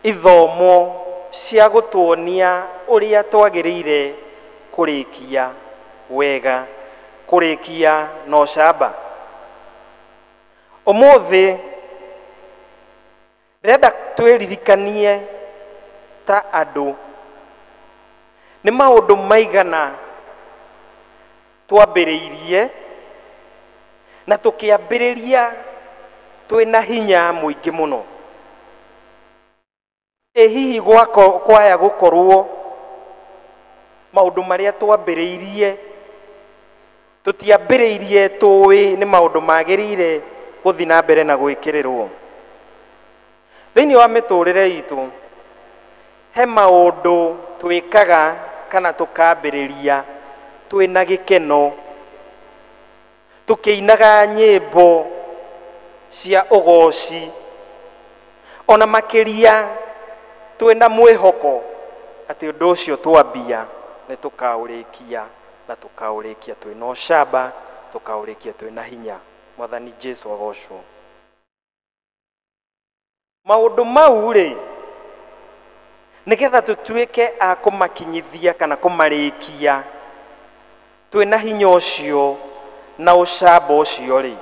ithomo cia gũtuonia ũrĩa twagĩrĩire kũrĩkia wega, kũrĩkia na ũcamba. Ũmũthĩ ndĩrenda twĩririkanie ta andũ nĩ maũndũ maigana twambĩrĩirie na tũkĩambĩrĩria twĩna hinya mũingĩ mũno. Ĩ hihi kwaya gũkorwo maũndũ marĩa twambĩrĩirie tũtiambĩrĩirie tũĩ nĩ maũndũ magĩrĩire gũthiĩ na mbere na gwĩkĩrĩrwo. Thĩinĩ wa mĩtũrĩre itũ he maũndũ twĩkaga kana tũkambĩrĩria twĩna gĩkeno, tũkĩinaga nyĩmbo cia ũgoci, ona makĩria twĩna mwĩhoko atĩ ũndũ ũcio twambia nĩ tũkaũrĩkia na tũkaũrĩkia twĩna ũcamba, tũkaũrĩkia twĩna hinya. Mwathani Jesu agocwo. Maũndũ mau rĩ, nĩgetha tũtuĩke a kũmakinyithia kana kũmarĩkia twĩna hinya ũcio na ũcamba ũcio rĩ,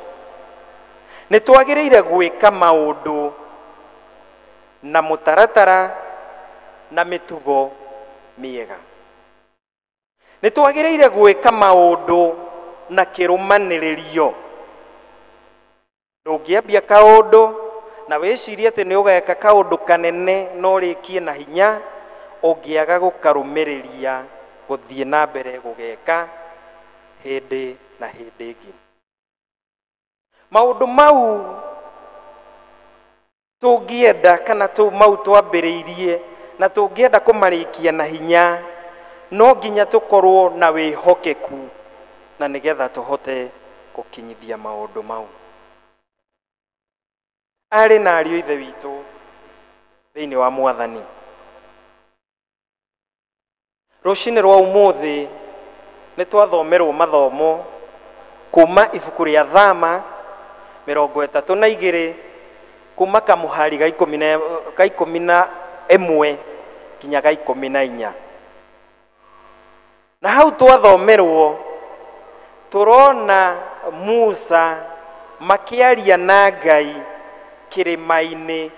nĩ twagĩrĩire gwĩka maũndũ na mũtaratara na mĩtugo mĩega. Nĩ twagĩrĩire gwĩka maũndũ na kĩrũmanĩrĩrio. Ndũngĩambia kaũndũ na wĩcirie atĩ nĩ ũgeka kaũndũ kanene na ũrĩkie na hinya, ũngĩaga gũkarũmĩrĩria gũthiĩ na mbere gũgeka hĩndĩ na hĩndĩ ĩngĩ. Maũndũ mau tũngĩenda kana mau twambĩrĩirie na tũngĩenda kũmarĩkia na hinya, no nginya tũkorwo na wĩhokeku na nĩgetha tũhote gũkinyithia maũndũ mau. Arĩ na ariũ ithe witũ thĩinĩ wa Mwathani, rũcinĩ rwa ũmũthĩ nĩ twathomerwo mathomo kuma ibuku rĩa Thama 32 kuma kamũhari ga 11 nginya ga 14. Na hau twathomerwo tũrona Musa makĩaria na Ngai kĩrĩma-inĩ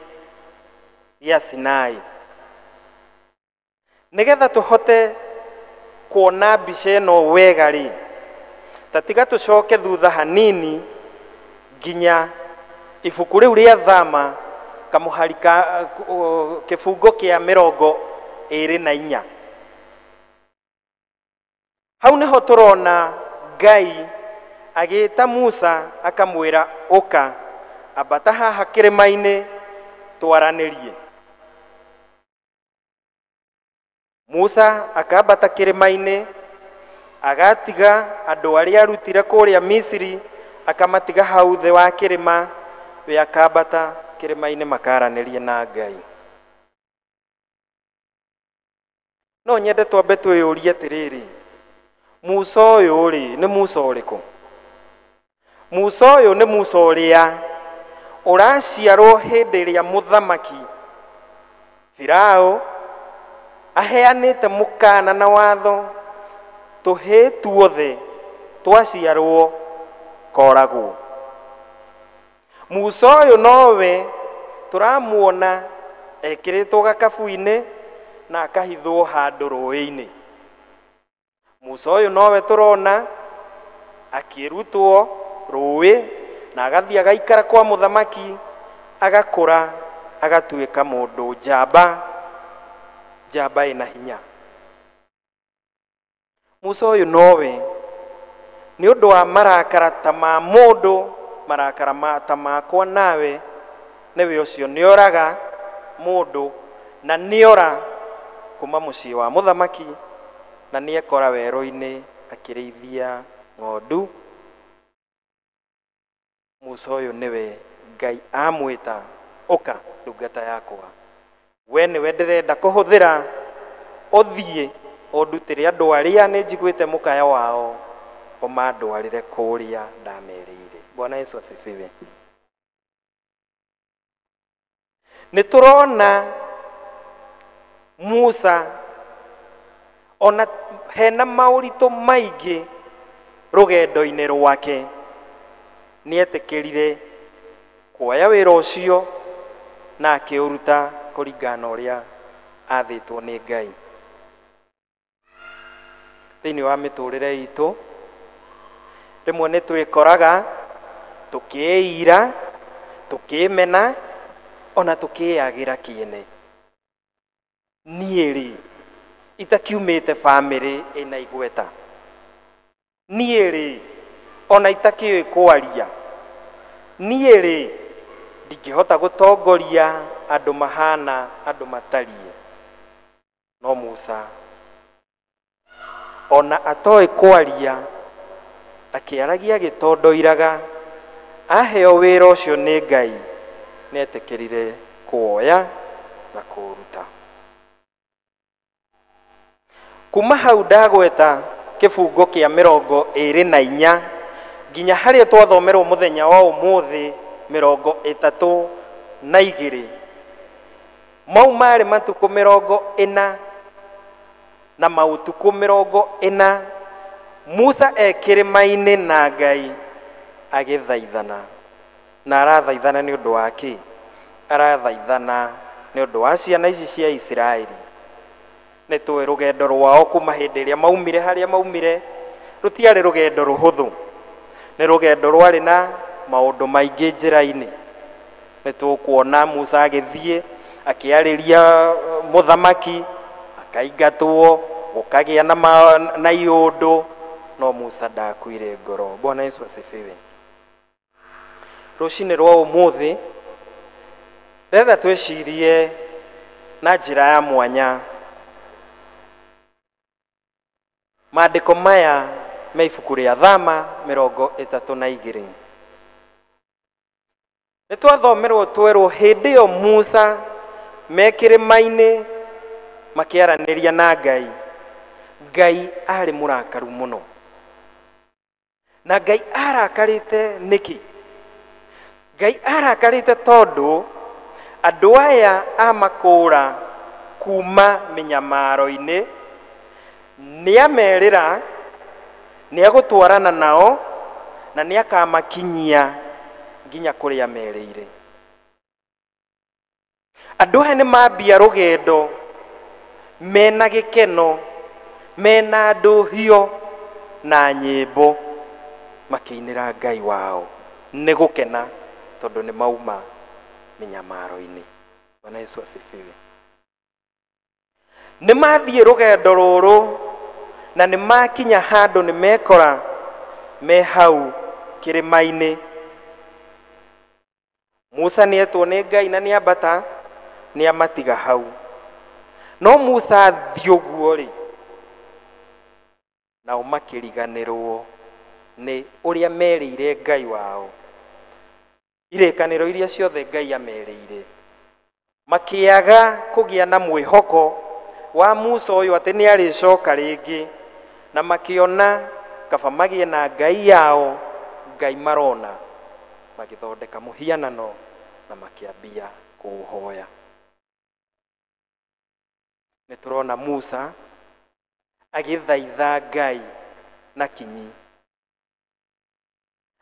gĩa Sinai. Nĩgetha tũhote kuona mbica ĩno wega rĩ, ta tiga tũcoke thutha hanini nginya ibuku rĩu rĩa Thama kamũhari ka kĩbungo kĩa 24. Hau nĩho tũrona Ngai agĩta Musa akamwĩra, ũka ambata haha kĩrĩma-inĩ twaranĩrie. Musa akambata kĩrĩma-inĩ, agatiga andũ arĩa arutire kũrĩa Misiri, akamatiga hau thĩ wa kĩrĩma, we akambata kĩrĩma-inĩ makaranĩrie na Ngai. No nyende twambe twĩyũrie atĩrĩrĩ, Musa ũyũ rĩ nĩ Musa ũrĩkũ? Musa ũyũ nĩ Musa ũrĩa ũraciarwo hĩndĩ ĩrĩa mũthamaki Firaũ aheanĩte mũkana na watho tũhĩĩ tuothe twaciarwo koragwo. Musa ũyũ nowe tũramuona ekĩrĩtwo gakabu-inĩ na akahithwo handũ rũĩ-inĩ. Musa ũyũ nowe tũrona akĩrutwo rũĩ na agathiĩ agaikara kwa mũthamaki, agakũra agatuĩka mũndũ njamba, njamba ĩna hinya. Musa ũyũ nowe nĩ ũndũ wa marakara ta ma mũndũ, marakara ta makwa nawe, nĩwe ũcio nĩoraga mũndũ na nĩora kuma mũciĩ wa mũthamaki na nĩekora werũ-inĩ akĩrĩithia ng'ondu. Musa ũyũ nĩwe Ngai amwĩta, ũka ndungata yakwa, we nĩwe ndĩrenda kũhũthĩra, ũthiĩ ũndutĩre andũ arĩa nĩ njiguĩte mũkayo wao, ũmandwarĩre kũrĩa ndamerĩire. Bwana Yesu asifiwe. Nĩ tũrona Musa ona hena maũritũ maingĩ rũgendo-inĩ rwake, nĩetĩkĩrire kuoya wĩra ũcio na akĩũruta kũringana na ũrĩa athĩtwo nĩ Ngai. Thĩinĩ wa mĩtũrĩre itũ rĩmwe nĩ twĩkoraga tũkĩĩira, tũkĩĩmena, ona tũkĩyagĩra kĩene. Niĩ rĩ itakiumĩte bamĩrĩ ĩna igweta, niĩ rĩ ona itakĩũĩ kwaria, niĩ rĩ ndingĩhota gũtongoria andũ mahana andũ matariĩ. No Musa ona atoĩ kwaria, akĩaragia gĩtondoiraga, aheo wĩra ũcio nĩ Ngai, nĩetĩkĩrire kuoya na kũũruta. Kuma hau ndagweta kĩbungo kĩa 24 nginya harĩa twathomerwo mũthenya wa ũmũthĩ 32, mau marĩ matukũ 40 na maũtukũ 40 Musa e kĩrĩma-inĩ na Ngai agĩthaithana. Na arathaithana nĩ ũndũ wa kĩ? Arathaithana nĩ ũndũ wa ciana ici cia Isiraeli. Nĩ tũĩ rũgendo rwao kuma hĩndĩ ĩrĩa maumire harĩa maumire rũtiarĩ rũgendo rũhũthũ, nĩ rũgendo rwarĩ na maũndũ maingĩ njĩra-inĩ. Nĩ tũkuona Musa agĩthiĩ akĩarĩria mũthamaki, akaingatwo, gũkagĩa na iũndũ, no Musa ndakuire ngoro. Bwana Yesu asifiwe. Rũcinĩ rwa ũmũthĩ ndĩrenda twĩcirie na njĩra ya mwanya maandĩko maya me ibuku rĩa Thama 32. Nĩ twathomerwo twerwo hĩndĩ ĩyo Musa me kĩrĩma-inĩ makĩaranĩria na Ngai, Ngai arĩ mũrakaru mũno. Na Ngai arakarĩte nĩkĩ? Ngai arakarĩte tondũ andũ aya amakũũra kuma mĩnyamaro-inĩ, nĩamerĩra nĩegũtwarana nao na nĩakamakinyia nginya kũrĩa merĩire. Andũ aya nĩmambia rũgendo mena gĩkeno, mena ndũhio na nyĩmbo, makĩinĩra Ngai wao nĩ gũkena tondũ nĩ mauma mĩnyamaro-inĩ. Bwana Yesu asifiwe. Nĩ mathiĩ rũgendo rũrũ na nĩ makinya handũ nĩ mekora me hau kĩrĩma-inĩ. Musa nĩetwo nĩ Ngai na nĩambata nĩamatiga hau. No Musa athiĩ ũguo rĩ, nao makĩriganĩrwo nĩ ũrĩa merĩire Ngai wao, irĩkanĩro iria ciothe Ngai amerĩire, makĩaga kũgĩa na mwĩhoko wa Musa ũyũ atĩ nĩarĩcoka rĩngĩ, na makĩona kaba magĩe na Ngai yao, Ngai marona, magĩthondeka mũhianano na makĩambia kũũhoya. Nĩ tũrona Musa agĩthaitha Ngai na kinyi,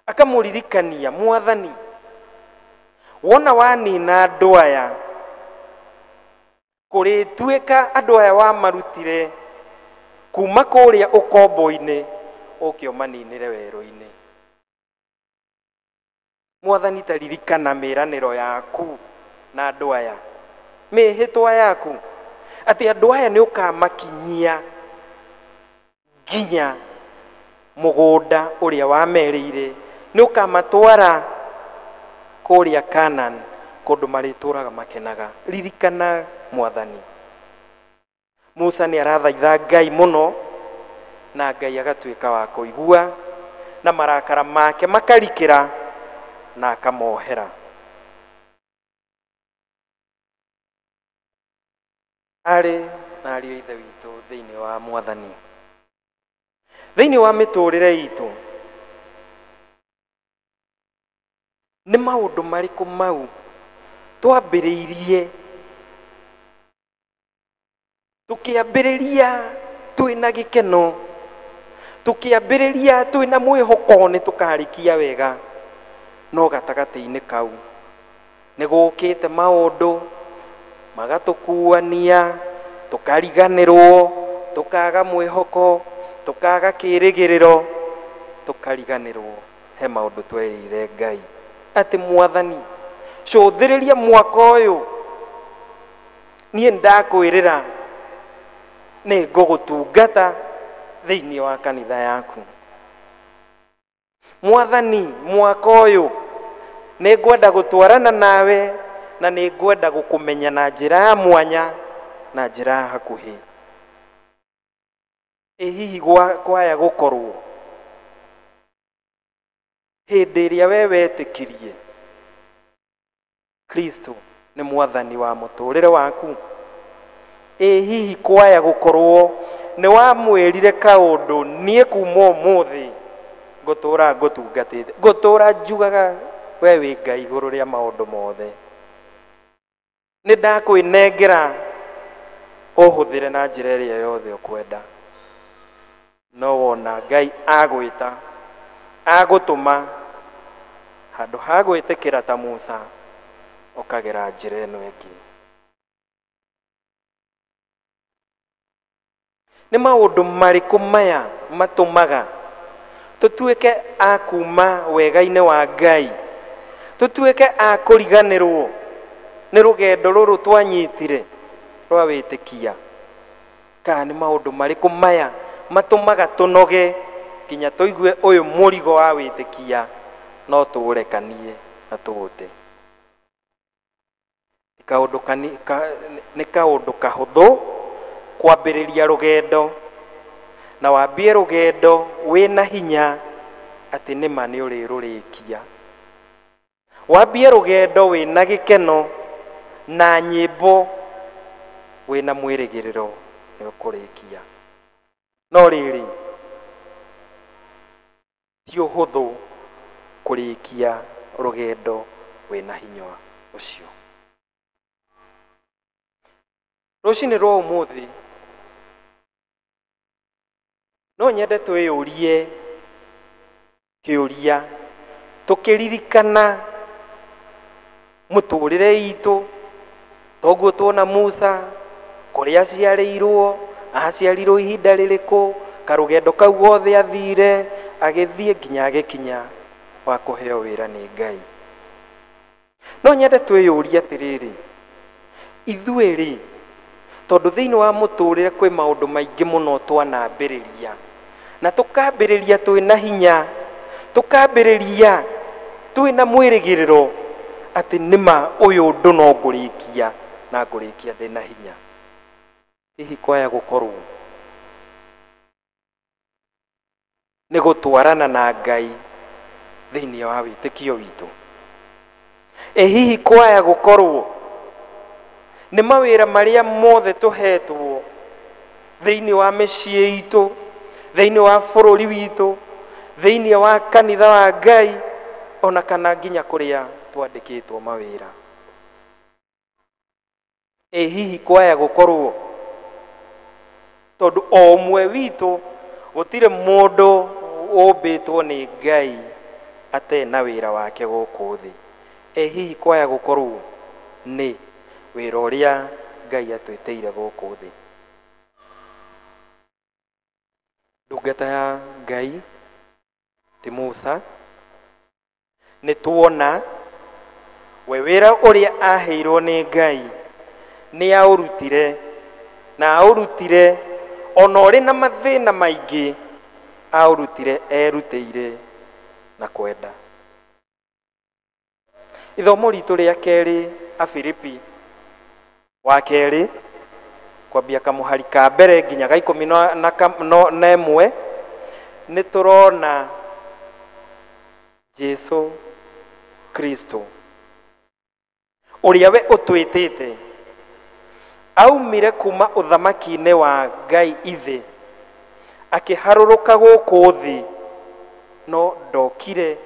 akamũririkania Mwathani, wona wanina andũ aya, kũrĩtuĩka andũ aya wamarutire kuma kũrĩa ũkombo-inĩ ũke ũmaninĩre werũ-inĩ. Mwathani ta ririkana mĩĩranĩro yaku na andũ aya, mĩĩhĩtwa yaku, atĩ andũ aya nĩ ũkamakinyia nginya mũgũnda ũrĩa wamerĩire, nĩ ũkamatwara kũrĩa Canaan, kũndũ marĩtũraga makenaga. Ririkana Mwathani. Musa nĩ arathaitha Ngai mũno na Ngai agatuĩka wa kũigua na marakara make makarikĩra na akamohera. Arĩ na ariũ a Ithe witũ thĩinĩ wa Mwathani, thĩinĩ wa mĩtũrĩre itũ, nĩ maũndũ marĩkũ mau twambĩrĩirie tũkĩambĩrĩria twĩna gĩkeno, tũkĩambĩrĩria twĩna mwĩhoko nĩ tũkarĩkia wega, no gatagatĩ-inĩ kau nĩ gũkĩte maũndũ magatũkuania, tũkariganĩrwo, tũkaga mwĩhoko, tũkaga kĩrĩgĩrĩro, tũkariganĩrwo he maũndũ twerĩire Ngai atĩ Mwathani cũthĩrĩria mwaka ũyũ, niĩ ndakwĩrĩra nĩ ngũgũtungata thĩinĩ wa kanitha yaku. Mwathani mwaka ũyũ nĩ ngwenda gũtwarana nawe na nĩ ngwenda gũkũmenya na njĩra ya mwanya na njĩra ya hakuhĩ. Ĩ hihi kwaya gũkorwo hĩndĩ ĩrĩa we wetĩkirie Kristo nĩ Mwathani wa mũtũrĩre waku? Ĩ hihi kwaya gũkorwo nĩ wamwĩrire kaũndũ, niĩ kuma ũmũthĩ ngũtũra ngũtungatĩte, ngũtũra njugaga we wĩ Ngai igũrũ rĩa maũndũ mothe, nĩ ndakwĩnengera ũhũthĩre na njĩra ĩrĩa yothe ũkwenda. No wona Ngai agwĩta, agũtũma handũ ha gwĩtĩkĩra ta Musa, ũkagera njĩra ĩno ĩngĩ. Nĩ maũndũ marĩkũ maya matũmaga tũtuĩke a kuma wega-inĩ wa Ngai, tũtuĩke a kũriganĩrwo nĩ rũgendo rũrũ twanyitire rwa wĩtĩkia? Kana nĩ maũndũ marĩkũ maya matũmaga tũnoge nginya tũigue ũyũ mũrigo wa wĩtĩkia no tũũrekanie na tũũte. Nĩ kaũndũ kahũthũ kwambĩrĩria rũgendo na wambie rũgendo wĩna hinya atĩ nĩma nĩ ũrĩrũrĩkia. Wambie rũgendo wĩna gĩkeno na nyĩmbo wĩna mwĩrĩgĩrĩro nĩ ũkũrĩkia. No rĩrĩ, ti ũhũthũ kũrĩkia rũgendo wĩna hinya ũcio. Rũcinĩ rwa ũmũthĩ no nyende twĩyũrie kĩũria tũkĩririkana mũtũrĩre itũ, toguo tuona Musa kũrĩa aciarĩirwo, aciarirwo ihinda rĩrĩkũ, karũgendo kau gothe athire agĩthiĩ nginya agĩkinya wa kũheo wĩra nĩ Ngai. No nyende twĩyũrie atĩrĩrĩ, ithuĩ rĩ, tondũ thĩinĩ wa mũtũrĩre kwĩ maũndũ maingĩ mũno twanambĩrĩria na tũkambĩrĩria twĩna hinya, tũkambĩrĩria twĩna mwĩrĩgĩrĩro atĩ nĩma ũyũ ũndũ no ngũrĩkia na ngũrĩkia ndĩna hinya. Hihi kwaya gũkorwo nĩ gũtwarana na Ngai thĩinĩ wa wĩtĩkio witũ? Ĩ hihi kwaya gũkorwo nĩ mawĩra marĩa mothe tũhetwo thĩinĩ wa mĩciĩ itũ, thĩinĩ wa bũrũri witũ, thĩinĩ wa kanitha wa Ngai, ona kana nginya kũrĩa twandĩkĩtwo mawĩra? Ĩ hihi kwaya gũkorwo tondũ o ũmwe witũ gũtirĩ mũndũ ũmbĩtwo nĩ Ngai atena wĩra wake gũkũ thĩ. Ĩ hihi kwaya gũkorwo nĩ wĩra ũrĩa Ngai atwĩtĩire gũkũ thĩ? Ndungata ya Ngai ti Musa, nĩ tuona we wĩra ũrĩa aheirwo nĩ Ngai nĩ aũrutire, na aũrutire ona ũrĩ na mathĩna maingĩ, aũrutire erutĩire na kwenda. Ithomo ritũ rĩa kerĩ, Afilipi wa kerĩ, kwambia kamũhari ka mbere nginya ga ikũmi na ĩmwe, nĩ tũrona Jesu Kristo ũrĩa we ũtwĩtĩte aumire kuma ũthamaki-inĩ wa Ngai ithe akĩharũrũka gũkũ thĩ, no ndokire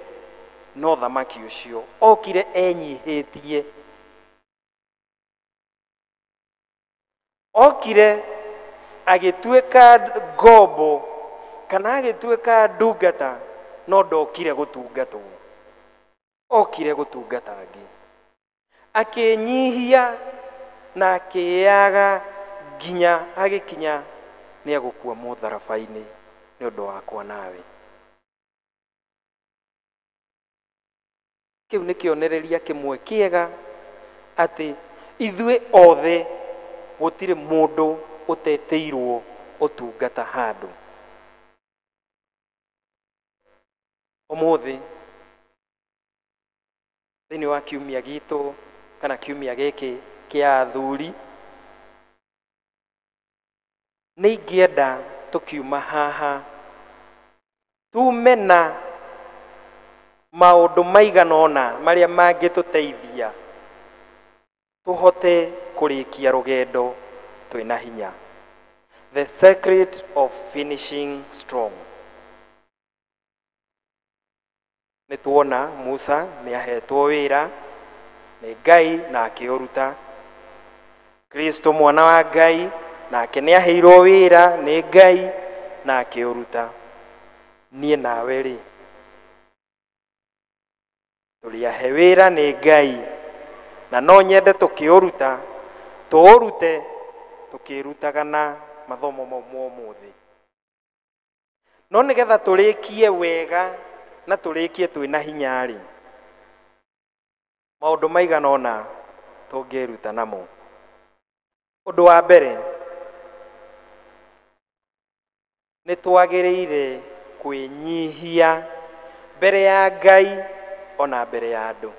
no thamaki ũcio, okire enyihĩtie, okire agĩtuĩka ngombo kana agĩtuĩka ndungata, no ndokire gũtungatwo, okire gũtungata angĩ, akĩnyihia na akĩyaga nginya agĩkinya nĩ egũkua mũtharaba-inĩ nĩ ũndũ wakwa nawe. Kĩu nĩ kĩonereria kĩmwe kĩega atĩ ithuĩ othe gũtirĩ mũndũ ũtetĩirwo ũtungata handũ. Ũmũthĩ thĩinĩ wa kiumia gitũ kana kiumia gĩkĩ kĩa athuri, nĩ ingĩenda tũkiuma haha tume na maũndũ maigana ũna marĩa mangĩtũteithia tũhote kũrĩkia rũgendo twĩna hinya. The secret of finishing strong. Nĩ tuona Musa nĩ ahetwo wĩra nĩ Ngai na akĩũruta. Kristo mwana wa Ngai nake nĩ aheirwo wĩra nĩ Ngai na akĩũruta. Niĩ nawe rĩ, tũrĩ ahe wĩra nĩ Ngai na no nyende tũkĩũruta, tũũrute tũkĩrutaga na mathomo mau ma ũmũthĩ. No nĩgetha tũrĩkie wega na tũrĩkie twĩna hinya rĩ, maũndũ maigana ũna tũngĩruta namo. Ũndũ wa mbere, nĩ twagĩrĩire kwĩnyihia mbere ya Ngai ona mbere ya andũ.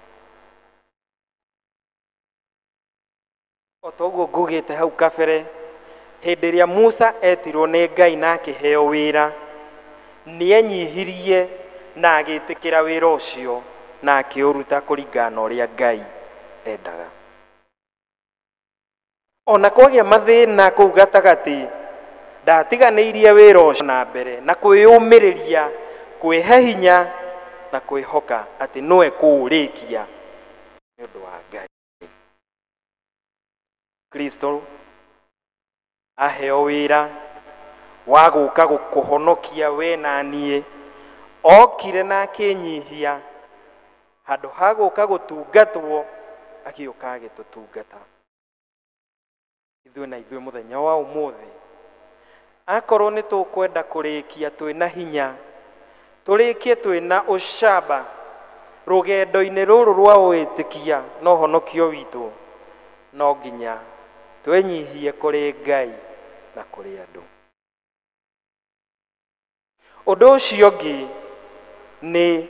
O ta ũguo ngugĩte hau kabere, hĩndĩ ĩrĩa Musa etirwo nĩ Ngai na akĩheo wĩra, nĩenyihirie na agĩtĩkĩra wĩra ũcio na akĩũruta kũringana na ũrĩa Ngai endaga. Ona kwagĩa mathĩna kũu gatagatĩ, ndatiganĩirie wĩra ũcio na mbere na kwĩyũmĩrĩria, kwĩhe hinya na kwĩhoka atĩ no ekũũrĩkia nĩ ũndũ wa Ngai. Kristo aheo wĩra wa gũka gũkũhonokia we na niĩ, okire na akĩnyihia, handũ ha gũka gũtungatwo agĩũka agĩtũtungata. Ithuĩ na ithuĩ mũthenya wa ũmũthĩ, akorwo nĩ tũkwenda kũrĩkia twĩna hinya, tũrĩkie twĩna ũcamba rũgendo-inĩ rũrũ rwa wĩtĩkia na ũhonokio witũ, no nginya twĩnyihie kũrĩ Ngai na kũrĩ andũ. Ũndũ ũcio ũngĩ nĩ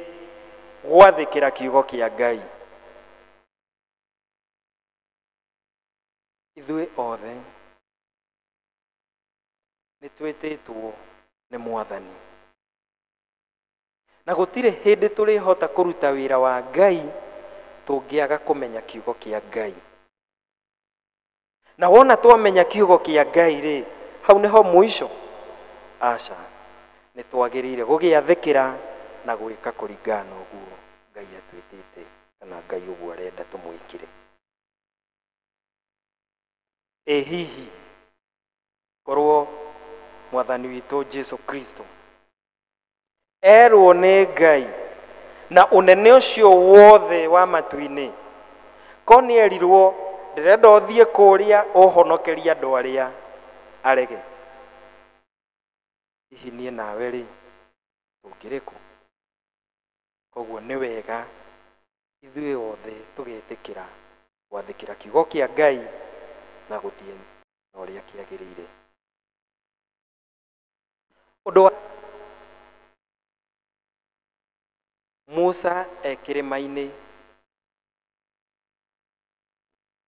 gwathĩkĩra kiugo kĩa Ngai. Ithuĩ othe nĩ twĩtĩtwo nĩ Mwathani, na gũtirĩ hĩndĩ tũrĩhota kũruta wĩra wa Ngai tũngĩaga kũmenya kiugo kĩa Ngai. Na wona twamenya kiugo kĩa Ngai rĩ, hau nĩho mũico? Aca, nĩ twagĩrĩire gũgĩathĩkĩra na gwĩka kũringana na ũguo Ngai atwĩtĩte kana Ngai ũguo arenda tũmwĩkĩre. Ĩ hihi korwo Mwathani witũ Jesu Kristo erwo nĩ Ngai na ũnene ũcio wothe wa matu-inĩ, ko nĩ erirwo ndĩrenda ũthiĩ kũrĩa ũhonokerie andũ arĩa arege, hihi niĩ nawe rĩ tũngĩrĩ kũ? Koguo nĩ wega ithuĩ othe tũgetĩkĩra gwathĩkĩra kiugo kĩa Ngai na gũthiĩ na ũrĩa kĩagĩrĩire. Ũndũ wa Musa e kĩrĩma-inĩ,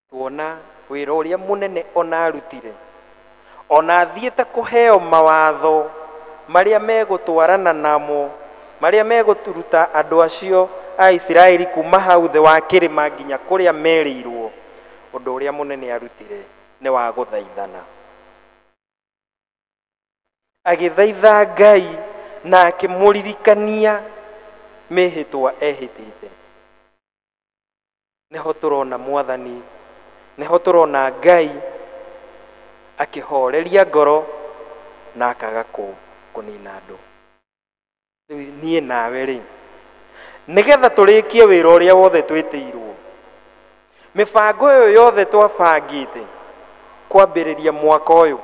tuona wĩra ũrĩa mũnene ona arutire, ona athiĩte kũheo mawatho marĩa megũtwarana namo, marĩa megũruta andũ acio a Isiraeli kuma hau thĩ wa kĩrĩma nginya kũrĩa merĩirwo, ũndũ ũrĩa mũnene arutire nĩ wa gũthaithana. Agĩthaitha Ngai na akĩmũririkania mĩhĩtwa ehĩtĩte. Nĩho tũrona Mwathani, nĩho tũrona Ngai akĩhoreria ngoro na akaga kũnina andũ. Rĩu niĩ nawe rĩ, nĩgetha tũrĩkie wĩra ũrĩa wothe twĩtĩirwo, mĩbango ĩyo yothe twabangĩte kwambĩrĩria mwaka ũyũ,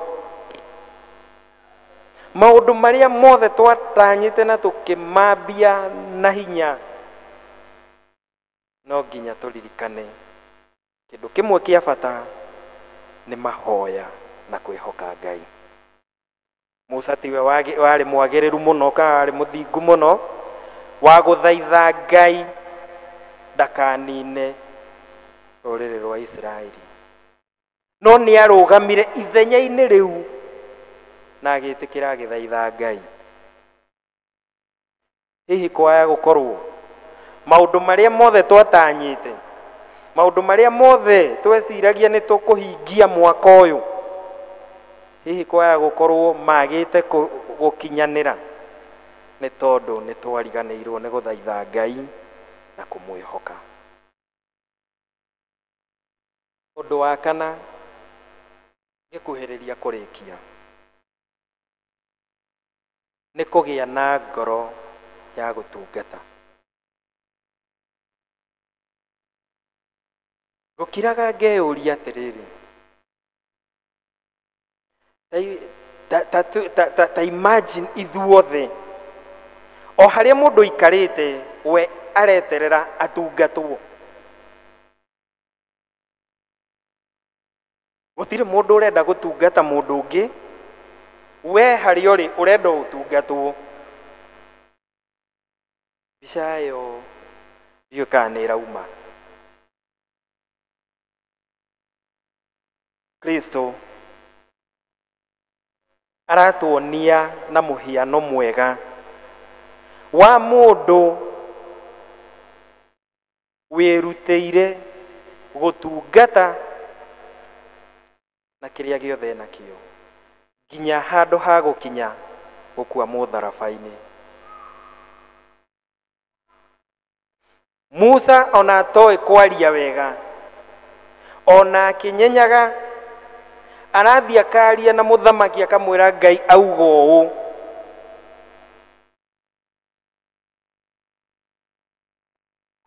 maũndũ marĩa mothe twatanyĩte na tũkĩmambia na hinya, no nginya tũririkane kĩndũ kĩmwe kĩa bata nĩ mahoya na kwĩhoka Ngai. Musa tiwe warĩ mwagĩrĩru mũno kana warĩ mũthingu mũno wa gũthaitha Ngai ndakanine rũrĩrĩ rwa Isiraeli, no nĩ arũgamire ithenya-inĩ rĩu na agĩtĩkĩra agĩthaitha Ngai. Hihi kwaya gũkorwo maũndũ marĩa mothe twatanyĩte, maũndũ marĩa mothe tweciragia nĩ tũkũhingia mwaka ũyũ, hihi kwaya gũkorwo magĩte gũkinyanĩra nĩ tondũ nĩ twariganĩirwo nĩ gũthaitha Ngai na kũmwĩhoka. Ũndũ wa kana ngĩkuhĩrĩria kũrĩkia nĩ kũgĩa na ngoro ya gũtungata. Ngũkiraga ngeyũria atĩrĩrĩ, ta imagine ithuothe o harĩa mũndũ aikarĩte we areterera atungatwo, gũtirĩ mũndũ ũrenda gũtungata mũndũ ũngĩ, we harĩa ũrĩ ũrenda ũtungatwo. Mbica ĩyo ndiũĩ kana nĩ ĩrauma. Kristo aratuonia na muhiano mwega wa mundu wirutĩire gũtungata na kĩrĩa gĩothe nakĩo nginya handũ ha gũkinya gũkua mũtharaba-inĩ. Musa ona atoĩ kwaria wega, ona akĩnyenyaga, arathiĩ akaria na mũthamaki akamwĩra Ngai auga ũũ.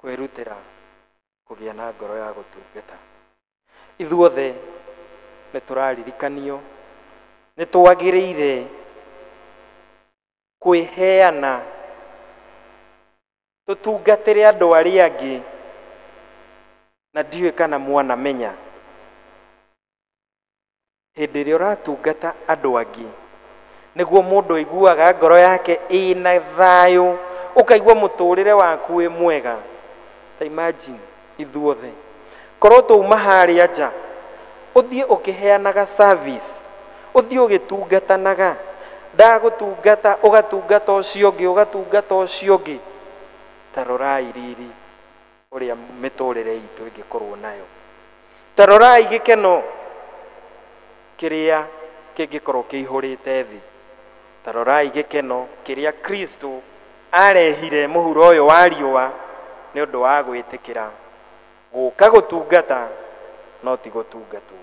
Kwĩrutĩra kũgĩa na ngoro ya gũtungata. Ithuothe nĩ tũraririkanio nĩ twagĩrĩire kwĩheana tũtungatĩre andũ arĩa angĩ, na ndiũĩ kana mwanamenya hĩndĩ ĩrĩa ũratungata andũ angĩ nĩguo mũndũ aiguaga ngoro yake ĩna thayũ, ũkaigua mũtũrĩre waku wĩ mwega. Ta imagine ithuothe korwo twauma harĩa nja ũthiĩ ũkĩheanaga service, ũthiĩ ũgĩtungatanaga, ndagũtungata ũgatungata ũcio ũngĩ, ũgatungata ũcio ũngĩ. Ta rorai riri ũrĩa mĩtũrĩre itũ ĩngĩkorwo nayo, ta rorai gĩkeno kĩrĩa kĩngĩkorwo kĩihũrĩte thĩ, ta rorai gĩkeno kĩrĩa Kristo arehire mũhuro ũyũ wa riũa nĩ ũndũ wa gwĩtĩkĩra gũka gũtungata no ti gũtungatwo.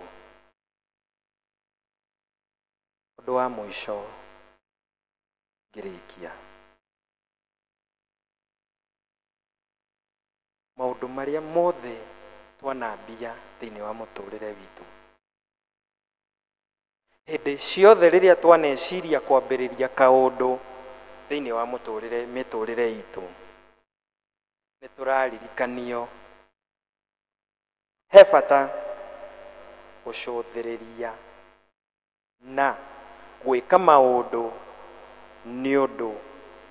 Ũndũ wa mũico ngĩrĩkia, maũndũ marĩa mothe twanambia thĩinĩ wa mũtũrĩre witũ, hĩndĩ ciothe rĩrĩa twaneciria kwambĩrĩria kaũndũ thĩinĩ wa mĩtũrĩre itũ, nĩ tũraririkanio he bata gũcũthĩrĩria na gwĩka maũndũ nĩ ũndũ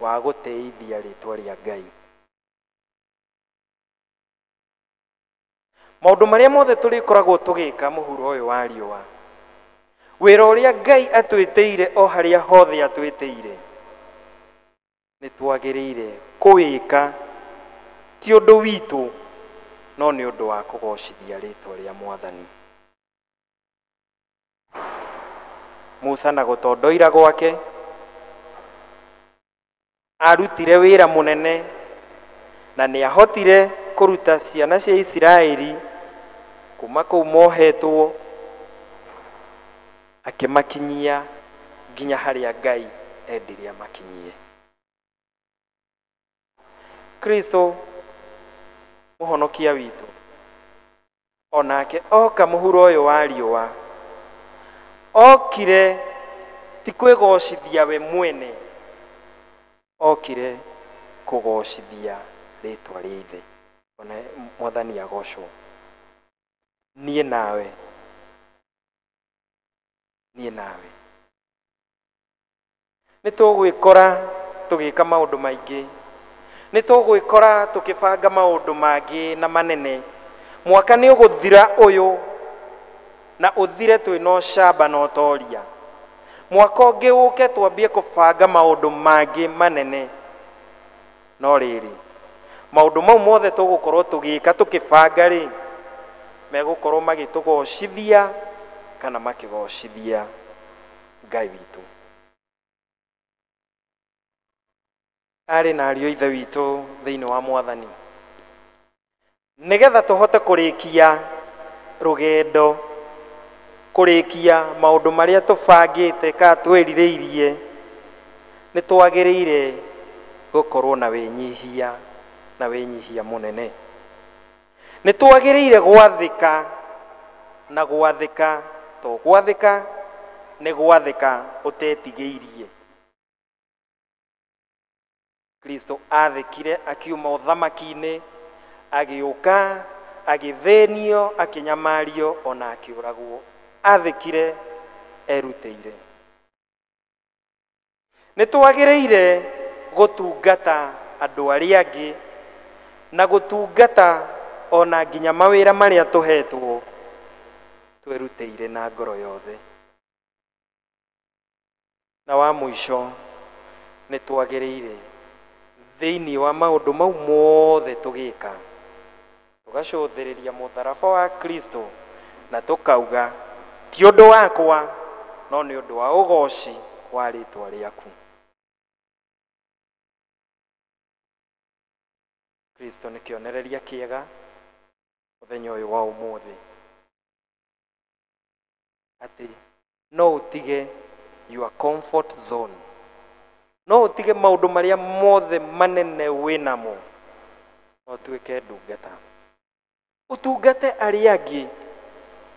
wa gũtĩithia rĩtwa rĩa Ngai. Maũndũ marĩa mothe tũrĩkoragwo tũgĩka mũhuro ũyũ wa riũa, wĩra ũrĩa Ngai atwĩtĩire o harĩa hothe atwĩtĩire, nĩ twagĩrĩire kũwĩka ti ũndũ witũ no nĩ ũndũ wa kũgocithia rĩtwa rĩa Mwathani. Musa na gũtondoira gwake arutire wĩra mũnene na nĩ ahotire kũruta ciana cia Isiraeli kuma kũu mohetwo akĩmakinyia nginya harĩa Ngai endire amakinyie. Kristo mũhonokia witũ onake oka mũhuro ũyũ wa riũa, okire ti kwĩgocithia we mwene, okire kũgocithia rĩtwa rĩa Ithe. Ona Mwathani agocwo. Niĩ nawe, niĩ nawe nĩ tũgwĩkora tũgĩka maũndũ maingĩ, nĩ tũgwĩkora tũkĩbanga maũndũ mangĩ na manene. Mwaka nĩ ũgũthira ũyũ na ũthire twĩna ũcamba na ũtoria. Mwaka ũngĩ ũke twambie kũbanga maũndũ mangĩ manene. No rĩrĩ, maũndũ mau mothe tũgũkorwo tũgĩka tũkĩbanga rĩ, megũkorwo magĩtũgocithia kana makĩgocithia Ngai witũ. Arĩ na ariũ a Ithe witũ thĩinĩ wa Mwathani, nĩgetha tũhote kũrĩkia rũgendo, kũrĩkia maũndũ marĩa tũbangĩte kana twĩrirĩirie, nĩ twagĩrĩire gũkorwo na wĩnyihia na wĩnyihia mũnene. Nĩ twagĩrĩire gwathĩka na gwathĩka to gwathĩka nĩ gwathĩka ũtetigĩirie. Kristo athĩkire akiuma ũthamaki-inĩ, agĩũka, agĩthĩnio, akĩnyamario ona akĩũragwo. Athĩkire erutĩire. Nĩ twagĩrĩire gũtungata andũ arĩa angĩ na gũtungata ona nginya mawĩra marĩa tũhetwo Twĩrutĩire na ngoro yothe. Na wa mũico nĩ twagĩrĩire thĩinĩ wa maũndũ mau mothe tũgĩka tũgacũthĩrĩria mũtharaba wa Kristo na tũkauga ti ũndũ wakwa no nĩ ũndũ wa ũgoci wa rĩtwa rĩaku. Kristo nĩ kĩonereria kĩega mũthenya ũyũ wa ũmũthĩ atĩ no ũtige your comfort zone, no ũtige maũndũ marĩa mothe manene wĩnamo, no ũtuĩke ndungata, ũtungate arĩa angĩ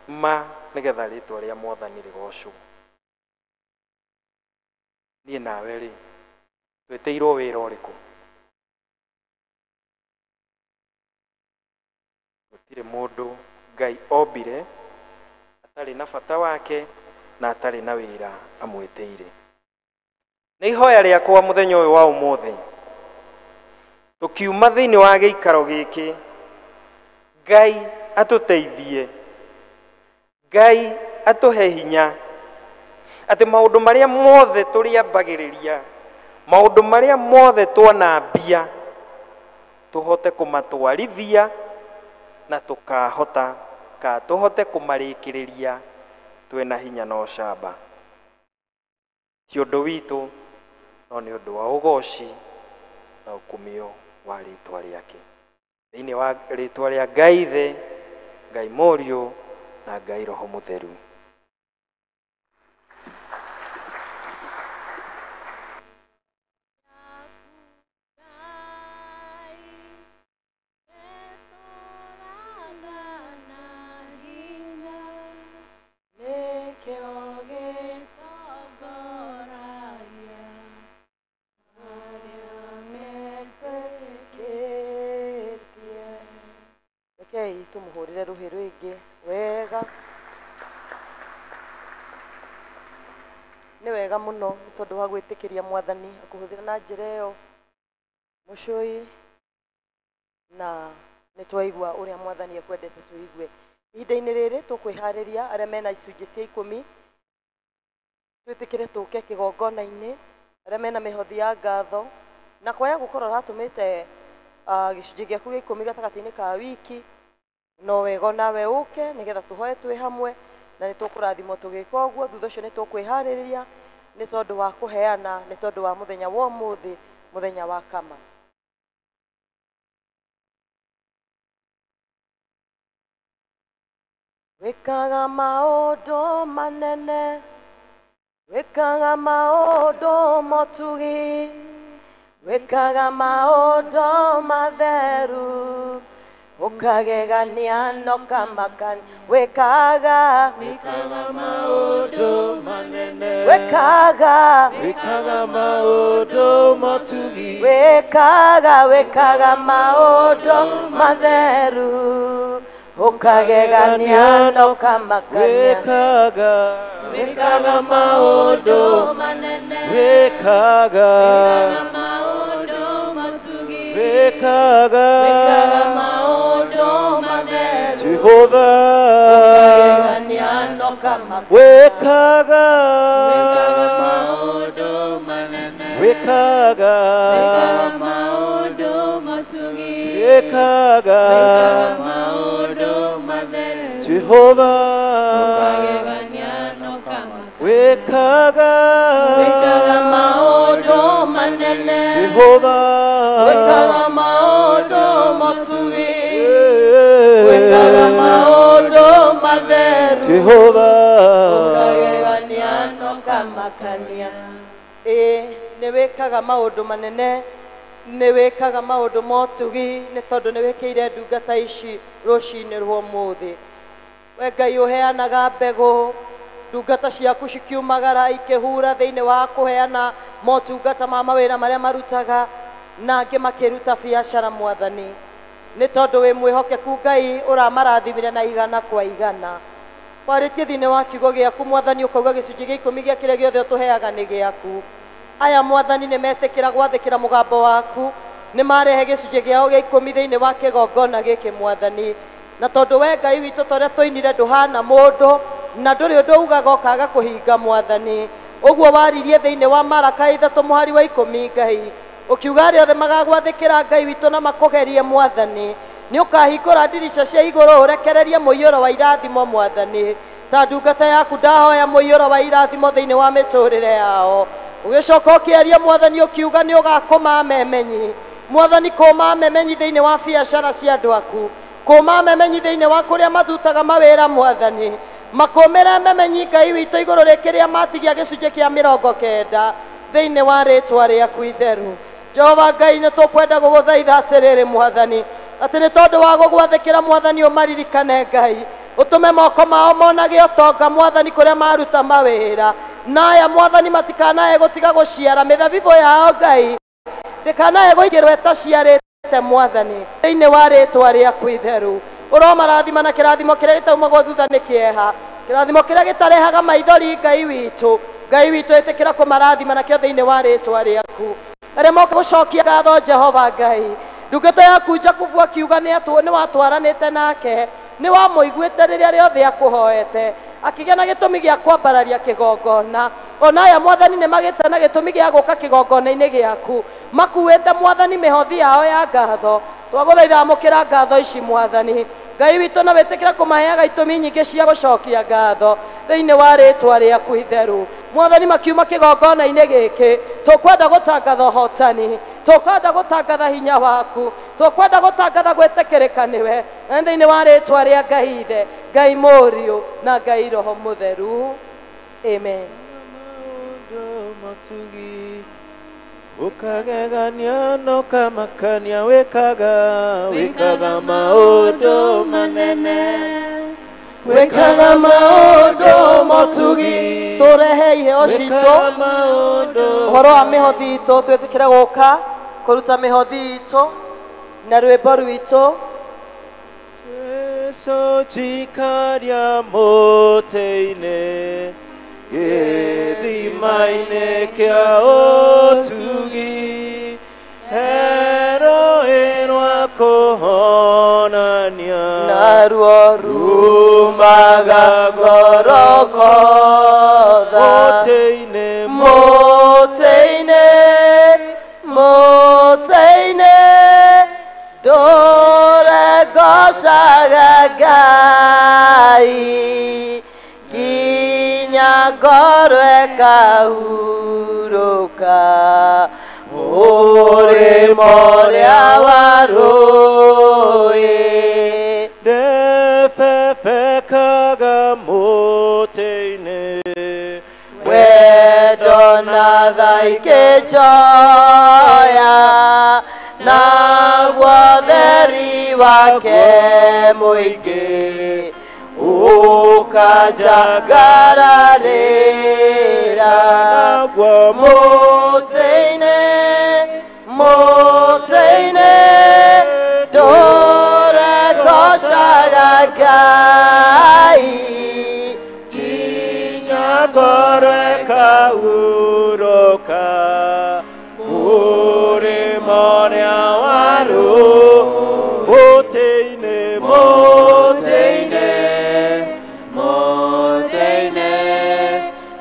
ma nĩgetha rĩtwa rĩa Mwathani rĩgocwo. Niĩ nawe rĩ twĩtĩirwo wĩra ũrĩkũ? Gũtirĩ mũndũ Ngai ombire atarĩ na bata wake na atarĩ na wĩra amwĩtĩire. Nĩ ihoya rĩakwa mũthenya ũyũ wa ũmũthĩ tũkiuma thĩinĩ wa gĩikaro gĩkĩ, Ngai atũteithie, Ngai atũhe hinya atĩ maũndũ marĩa mothe tũrĩambagĩrĩria, maũndũ marĩa mothe twanambia tũhote kũmatwarithia na tũkahota ka tũhote kũmarĩkĩrĩria twĩna hinya na ũcamba. Ti ũndũ witũ no nĩ ũndũ wa ũgoci na ũkumio wa rĩtwa rĩake. Thĩinĩ wa rĩtwa rĩa Ngai Ithe, Ngai Mũriũ na Ngai Roho Mũtheru. Rekei tũmũhũrĩre rũhĩ rwĩngĩ wega. Nĩ wega mũno nĩ tondũ wa gwĩtĩkĩria Mwathani akũhũthĩra na njĩra ĩyo mũcũi, na nĩ twaigua ũrĩa Mwathani ekwendete tũigue. Ihinda-inĩ rĩrĩ tũkwĩharĩria arĩa mena icunjĩ cia 10 twĩtĩkĩre tũke kĩgongona-inĩ, arĩa mena mĩhothi ya ngatho, na kwaya gũkorwo ũratũmĩte gĩcunjĩ gĩaku gĩa 10 gatagatĩ-inĩ ka wiki, no wega nawe ũke nĩgetha tũhoe twĩ hamwe na nĩ tũkũrathimwo tũgĩka ũguo. Thutha ũcio nĩ tũkwĩharĩria nĩ tondũ wa kũheana, nĩ tondũ wa mũthenya wa ũmũthĩ, mũthenya wa kama. Wĩkaga maũndũ manene, wĩkaga maũndũ motugi, wĩkaga maũndũ matheru, ũkagegania na ũkamakania. Wĩkaga maũndũ manene, wĩkaga maũndũ motugi, wĩkaga maũndũ matheru, ũkagegania na ũkamakania. Wĩkaga maũndũ manene, wĩkaga maũndũ motugi, wĩkaga maũndũ matheru, Jehova, ũkagegania na ũkamakania. Wĩkaga maũndũ manene, wĩkaga maũndũ motugi, wĩkaga maũndũ matheru, Jehova, ũkagegania na ũkamakania. Wĩkaga maũndũ manene, Jehova, wĩkaga maũndũ motugi, wĩkaga maũndũ matheru, Jehova, ũkagegania na ũkamakania. Ĩĩ nĩ wĩkaga maũndũ manene, nĩ wĩkaga maũndũ motugi, nĩ tondũ nĩ wĩkĩire ndungata ici rũcinĩ rwa ũmũthĩ. We Ngai ũheanaga mbegũ, ndungata ciaku cikiumagara ikĩhura thĩinĩ wa kũheana motungata ma mawĩra marĩa marutaga, na angĩ makĩruta biacara. Mwathani, nĩ tondũ wĩ mwĩhokeku Ngai, ũramarathimire na igana kwa igana. Warĩtie thĩinĩ wa kiugo gĩaku Mwathani, ũkauga gĩcunjĩ gĩa 10 gĩa kĩrĩa gĩothe ũtũheaga nĩ gĩaku. Aya Mwathani nĩ metĩkĩra gwathĩkĩra mũgambo waku, nĩ marehe gĩcunjĩ kĩao gĩa 10 thĩinĩ wa kĩgongona gĩkĩ Mwathani, Na tondũ we Ngai witũ ta ũrĩa tũinire ndũhana mũndũ na ndũrĩ ũndũ ugaga ũkaga kũhinga mwathani. Ũguo waririe thĩinĩ wa Maraka 3 mũhari wa 10 Ngai ũkiuga arĩa othe magagwathĩkĩra Ngai witũ na makũgerie mwathani nĩ ũkahingũra ndirica cia igũrũ ũrekererie mũiyũro wa irathimo mwathani. Ta ndungata yaku ndahoya mũiyũro wa irathimo thĩinĩ wa mĩtũrĩre yao. Ũgĩcoka ũkĩaria mwathani ũkiuga nĩ ũgakũma memenyi mwathani, kũma memenyi thĩinĩ wa biacara cia andũ aku, kũma memenyi thĩinĩ wa kũrĩa mathutaga mawĩra mwathani, makũmĩre memenyi Ngai witũ igũrũ rĩkĩrĩa matigia gĩcunjĩ kĩa 90 thĩinĩ wa rĩtwa rĩaku itheru. Jehova Ngai nĩ tũkwenda gũgũthaitha atĩrĩrĩ mwathani, atĩ nĩ tondũ wa gũgwathĩkĩra mwathani ũmaririkane Ngai, ũtũme moko mao monage ũtonga mwathani kũrĩa maruta mawĩra, na aya mwathani matikanae gũtiga gũciara mĩthabibũ yao Ngai ndĩkanae gũikĩrwo ĩtaciarĩte mwathani thĩinĩ wa rĩtwa rĩaku itheru. Ũromarathima na kĩrathimo kĩrĩa gĩtaumagwo thutha nĩ kĩeha, kĩrathimo kĩrĩa gĩtarehaga maithori Ngai witũ. Ngai witũ ĩtĩkĩra kũmarathima nakĩo thĩinĩ wa rĩtwa rĩaku. Arĩa moka gũcokia ngatho Jehova Ngai, ndungata yaku Jakubu akiuga nĩ watwaranĩte nake, nĩ wamũiguĩte rĩrĩa rĩothe akũhoete, akĩgĩa na gĩtũmi gĩa kwambararia kĩgongona. Ona aya mwathani nĩ magĩte na gĩtũmi gĩa gũka kĩgongona-inĩ gĩaku, makuĩte mwathani mĩhothi yao ya ngatho. Twagũthaitha amũkĩra ngatho ici mwathani Ngai witũ, na wĩtĩkĩra kũmaheaga itũmi nyingĩ cia gũcokia ngatho thĩinĩ wa rĩtwa rĩaku itheru. Mwathani makiuma kĩgongona-inĩ gĩkĩ tũkwenda gũtangatha ũhotani, tũkwenda gũtangatha hinya waku, tũkwenda gũtangatha gwĩtĩkĩrĩka nĩwe, na thĩinĩ wa rĩtwa rĩa Ngai Ithe, Ngai Mũriũ na Ngai Roho Mũtheru. Amen. Ukagegania na ũkamakania wĩkaga wĩkaga maũndũ manene, wĩkaga maũndũ motugi. Tũrehe iheo citũ, ũhoro wa mĩhothi itũ, twĩtĩkĩre gũka kũruta mĩhothi itũ na rwĩmbo rwitũ. Jesu jikaria mũtĩ-inĩ gĩthima-inĩ kĩa ũtugi, herũĩ rwa kũhonania naruo rumaga ngoro kotha. Mũtĩ-inĩ, mũtĩ-inĩ, mũtĩ-inĩ ndũre ngocaga Ngai nginya ngoro ĩkahurũka mũrĩmo ũrĩa wa rũĩ. Ndebebekaga mũtĩ-inĩ wendo na tha ikĩnjoya, naguo theri wake mũingĩ ũkanjangararĩra. Mũtĩ-inĩ, mũtĩ-inĩ ndũre ngocaga Ngai nginya ngoro ĩkahurũka mũrĩmo ũrĩa wa rũĩ. Mũtĩ-inĩ, mũtĩ-inĩ, mũtĩ-inĩ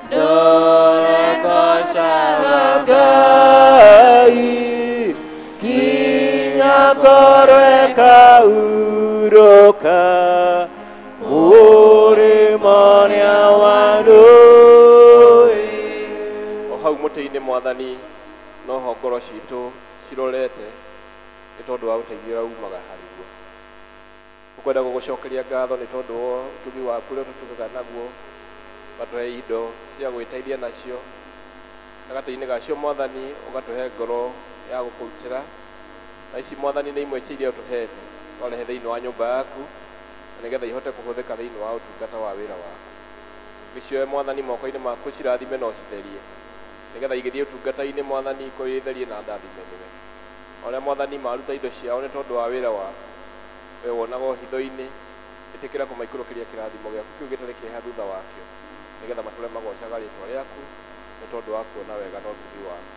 ndũre ngocaga Ngai nginya ngoro ĩkahurũka mũrĩmo ũrĩa wa rũĩ. O hau mũtĩ-inĩ mwathani noho ngoro citũ cirorete nĩ tondũ wa ũteithio ũrĩa umaga harĩ guo. Tũkwenda gũgũcokeria ngatho nĩ tondũ wa ũtugi waku ũrĩa ũtũtugaga naguo, ũgatũhe indo cia gwĩteithia nacio gatagatĩ-inĩ gacio mwathani ũgatũhe ngoro ya gũkũrutĩra, na ici mwathani nĩ imwe cia iria ũtũhete twarehe thĩinĩ wa nyũmba yaku na nĩgetha ihote kũhũthĩka thĩinĩ wa ũtungata wa wĩra waku. Gĩcioe mwathani moko-inĩ maku cirathime na ũcitherie nĩgetha igĩthiĩ ũtungata-inĩ mwathani ikorwo irĩ therie na ndathime nĩwe. Arĩa mwathani maruta indo ciao nĩ tondũ wa wĩra waku, we wonaga hitho-inĩ, ĩtĩkĩra kũmaikũrũkĩria kĩrathimo gĩaku kĩu gĩtarĩ kĩeha thutha wakĩo, nĩgetha matũre magocaga rĩtwa rĩaku nĩ tondũ wa kuona wega na ũtugi waku.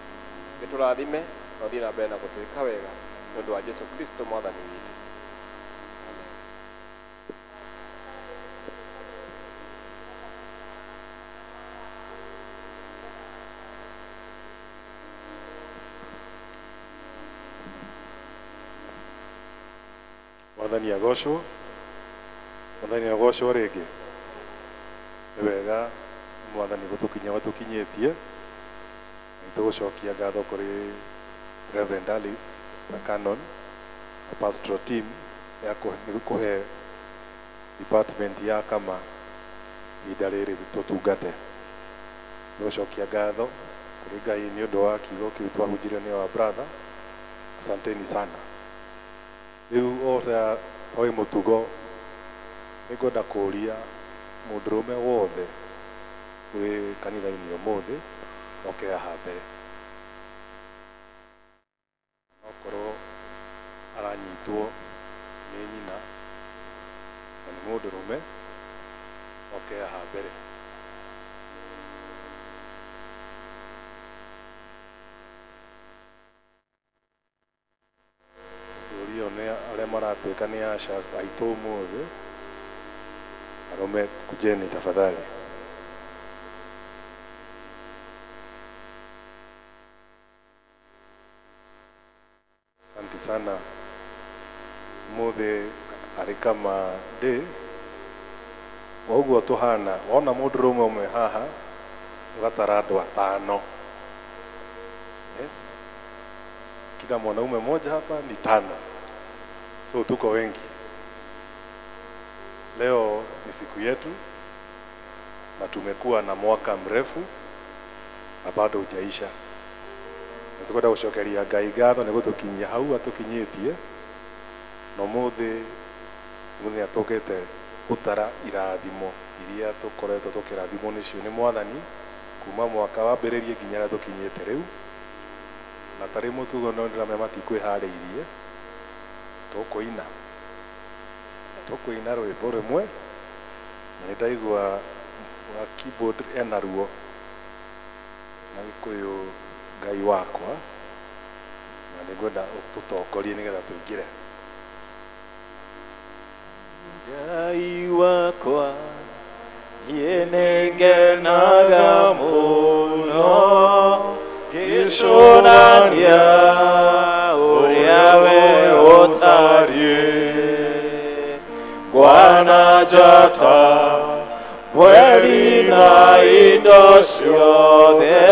Gĩtũrathime na ũthiĩ na mbere na gũtwĩka wega nĩ ũndũ wa Jesu Kristo mwathani witũ. Amen. Mwathani agocwo, Mwathani agocwo rĩngĩ. Nĩ wega Mwathani gũtũkinyia matũkinyĩtie. Nĩ tũgũcokia ngatho kũrĩ Reverend Alice na Canon na pastoral team ya kũhe department ya kama ihinda rĩrĩ tũtungate. Nĩ gũcokia ngatho kũrĩ Ngai nĩ ũndũ wa kiugo kĩu twahunjirio nĩ our brother. Asanteni sana. Rĩu o ta wĩ mũtugo nĩngwenda kũũria mũndũrũme wothe wĩ kanitha-inĩ ũmũthĩ oke haha mbere. Okorwo aranyitwo nĩ nyina na nĩ mũndũrũme oke haha mbere. Ũrio nĩ arĩa maratuĩka nĩ ushers aitũ ũmũthĩ, arũme kujeni tafadhali. Asante sana. Ũmũthĩ arĩ kama day ũguo tũhana, wona mũndũrũme ũmwe haha ũgatara andũ atano. Yes, kila mwanaume mmoja hapa ni tano, so tuko wengi. Leo ni siku yetu na tumekuwa na mwaka mrefu na bado hujaisha. Nĩ tũkwenda gũcokeria Ngai ngatho nĩ gũtũkinyia hau atũkinyĩtie, na ũmũthĩ mũthenya tũkĩte gũtara irathimo iria tũkoretwo tũkĩrathimwo nĩcio nĩ Mwathani kuma mwaka wambĩrĩrie nginya harĩa tũkinyĩte rĩu. Na tarĩ mũtugo no ndĩramenya matikwĩharĩirie, tũkũina rwĩmbo rũmwe na nĩ ndaigua wa keyboard ena ruo na Gĩkũyũ Ngai wakwa, na nĩngwenda ũtũtongorie nĩgetha tũingĩre. Ngai wakwa niĩ nĩngenaga mũno ngĩcũrania ũrĩa we ũtariĩ. Ngwana njata mweri na indo ciothe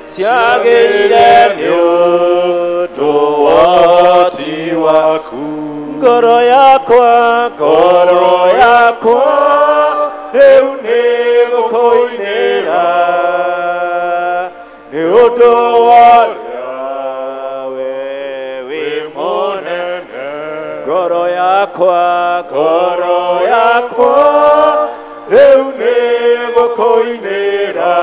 ciagĩire nĩ ũndũ wa ũhoti waku. Ngoro yakwa rĩu nĩ gũkũinĩra nĩ ũndũ wa ũrĩa we wĩ mũnene. Ngoro yakwa rĩu nĩ gũkũinĩra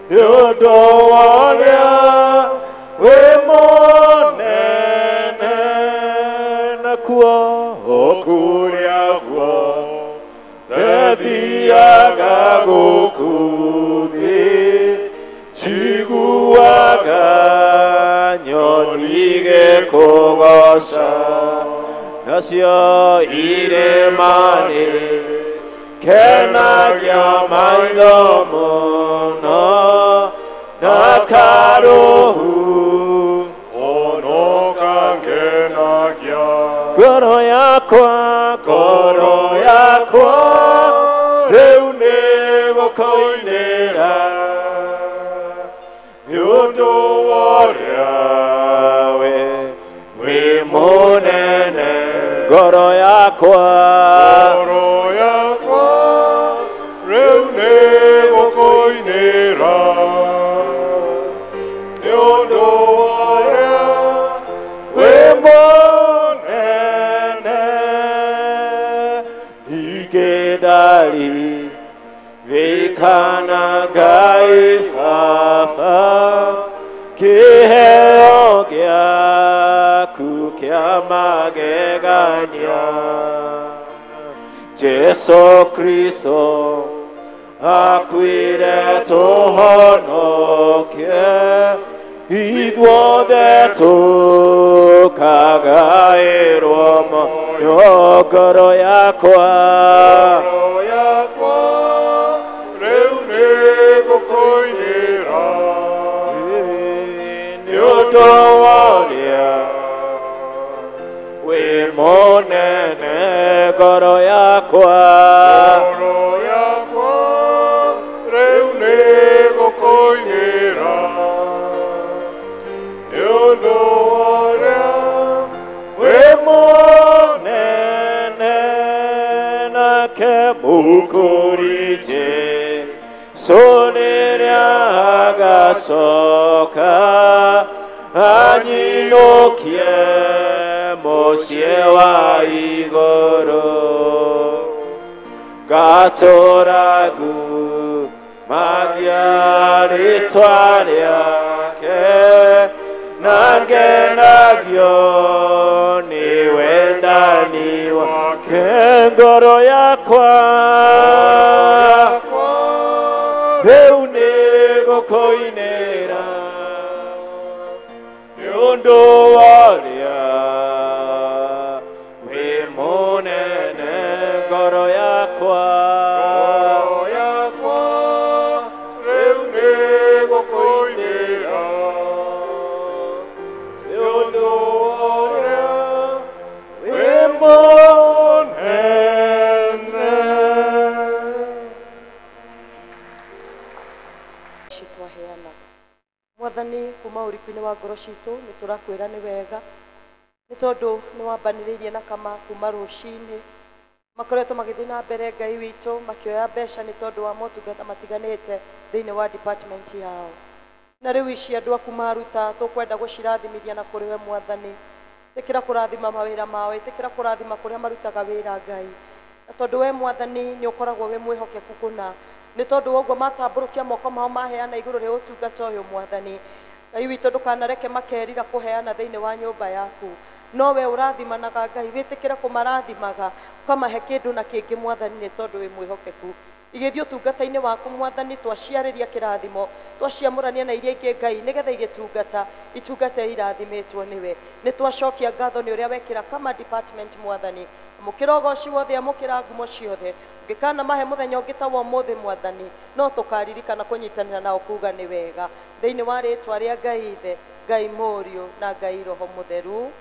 nĩ ũndũ wa ũrĩa wĩ mũnene. Nakuo kũrĩa guothe thiaga gũkũ thĩ njiguaga nyoni igĩkũgooca, nacio irĩma-inĩ kenagia maitho mũno na karũhu Onokangenagia. Ngoro yakwa rĩu nĩ gũkũinĩra nĩ ũndũ wa ũrĩa we wĩ mũnene. Ngoro yakwa rĩu nĩ gũkũinĩra nĩ ũndũ wa ũrĩa wĩ mũnene. Ningĩ ndarĩrĩkana Ngai Baba kĩheo gĩaku kĩa magegania. Jesu Kristo akuire tũhonokie ithuothe tũkagaĩrwo muoyo. Ngoro yakwa rĩu nĩ gũkũinĩra nĩ ũndũ wa ũrĩa wĩ Ngoro yakwa, ngoro yakwa rĩu nĩgũkũinĩra nĩ ũndũ wa ũrĩa wĩ mũnene nake mũkũri Jesũ rĩrĩa agacoka anyinũkie mũciĩ wa igũrũ. Ngatũũra ngumagia rĩtwa rĩake na ngenagio nĩ wendani wake. Ngoro yakwa rĩu nĩgũkũinĩra nĩ ũndũ wa ũrĩa wĩ mũnene. Ngoro yakwa, ngoro yakwa rĩu nĩgũkũinĩra nĩ ũndũ wa ũrĩa wĩ mũnene. Twaheana Mwathani kuma ũriku-inĩ wa ngoro citũ nĩ tũrakwĩra nĩ wega nĩ tondũ nĩ wambanĩrĩirie na kama kuma rũcinĩ makoretwo magĩthiĩ na mbere Ngai witũ makĩoya mbeca nĩ tondũ wa motungata matiganĩte thĩinĩ wa department yao. Na rĩu ici andũ aku maruta tũkwenda gũcirathimithia na kũrĩ we Mwathani. Ĩtĩkĩra kũrathima mawĩra mao, ĩtĩkĩra kũrathima kũrĩa marutaga wĩra Ngai, na tondũ we Mwathani nĩ ũkoragwo wĩ mwĩhokeku kũna nĩ tondũ wa ũguo matambũrũkia moko mao maheana igũrũ rĩa ũtungata ũyũ Mwathani. Ngai witũ ndũkanareke makerira kũheana thĩinĩ wa nyũmba yaku, no we ũrathimanaga Ngai, wĩtĩkĩre kũmarathimaga ũkamahe kĩndũ na kĩngĩ Mwathani nĩ tondũ wĩ mwĩhokeku. Igĩthiĩ ũtungata-inĩ waku Mwathani, twaciarĩria kĩrathimo, twaciamũrania na iria ingĩ Ngai, nĩgetha igĩtungata itungate irathimĩtwo nĩwe. Nĩ twacokia ngatho nĩ ũrĩa wekĩra kama department Mwathani. Amũkĩra ũgoci wothe, amũkĩra ngumo ciothe. Ũngĩkana mahe mũthenya ũngĩ ta wa ũmũthĩ Mwathani, no tũkaririkana kũnyitanĩra nao kuga nĩ wega. Thĩinĩ wa rĩtwa rĩa Ngai Ithe, Ngai Mũriũ na Ngai Roho Mũtheru.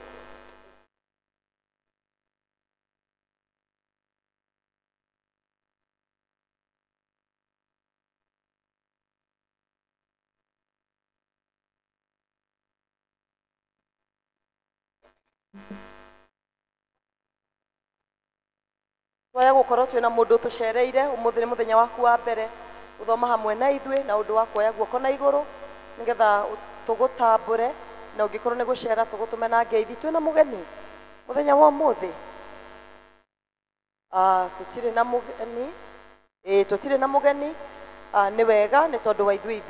Twaya gũkorwo twĩna mũndũ tũcereire ũmũthĩ nĩ mũthenya waku wa mbere gũthoma hamwe na ithuĩ na ũndũ wa kuoya guoko na igũrũ nĩgetha tũgũtambũre na ũngĩkorwo nĩ gũcera tũgũtũme na ngeithi. Twĩna mũgeni mũthenya wa ũmũthĩ? Tũtirĩ na mũgeni. Tũtirĩ na mũgeni. Nĩ wega nĩ tondũ wa ithuĩ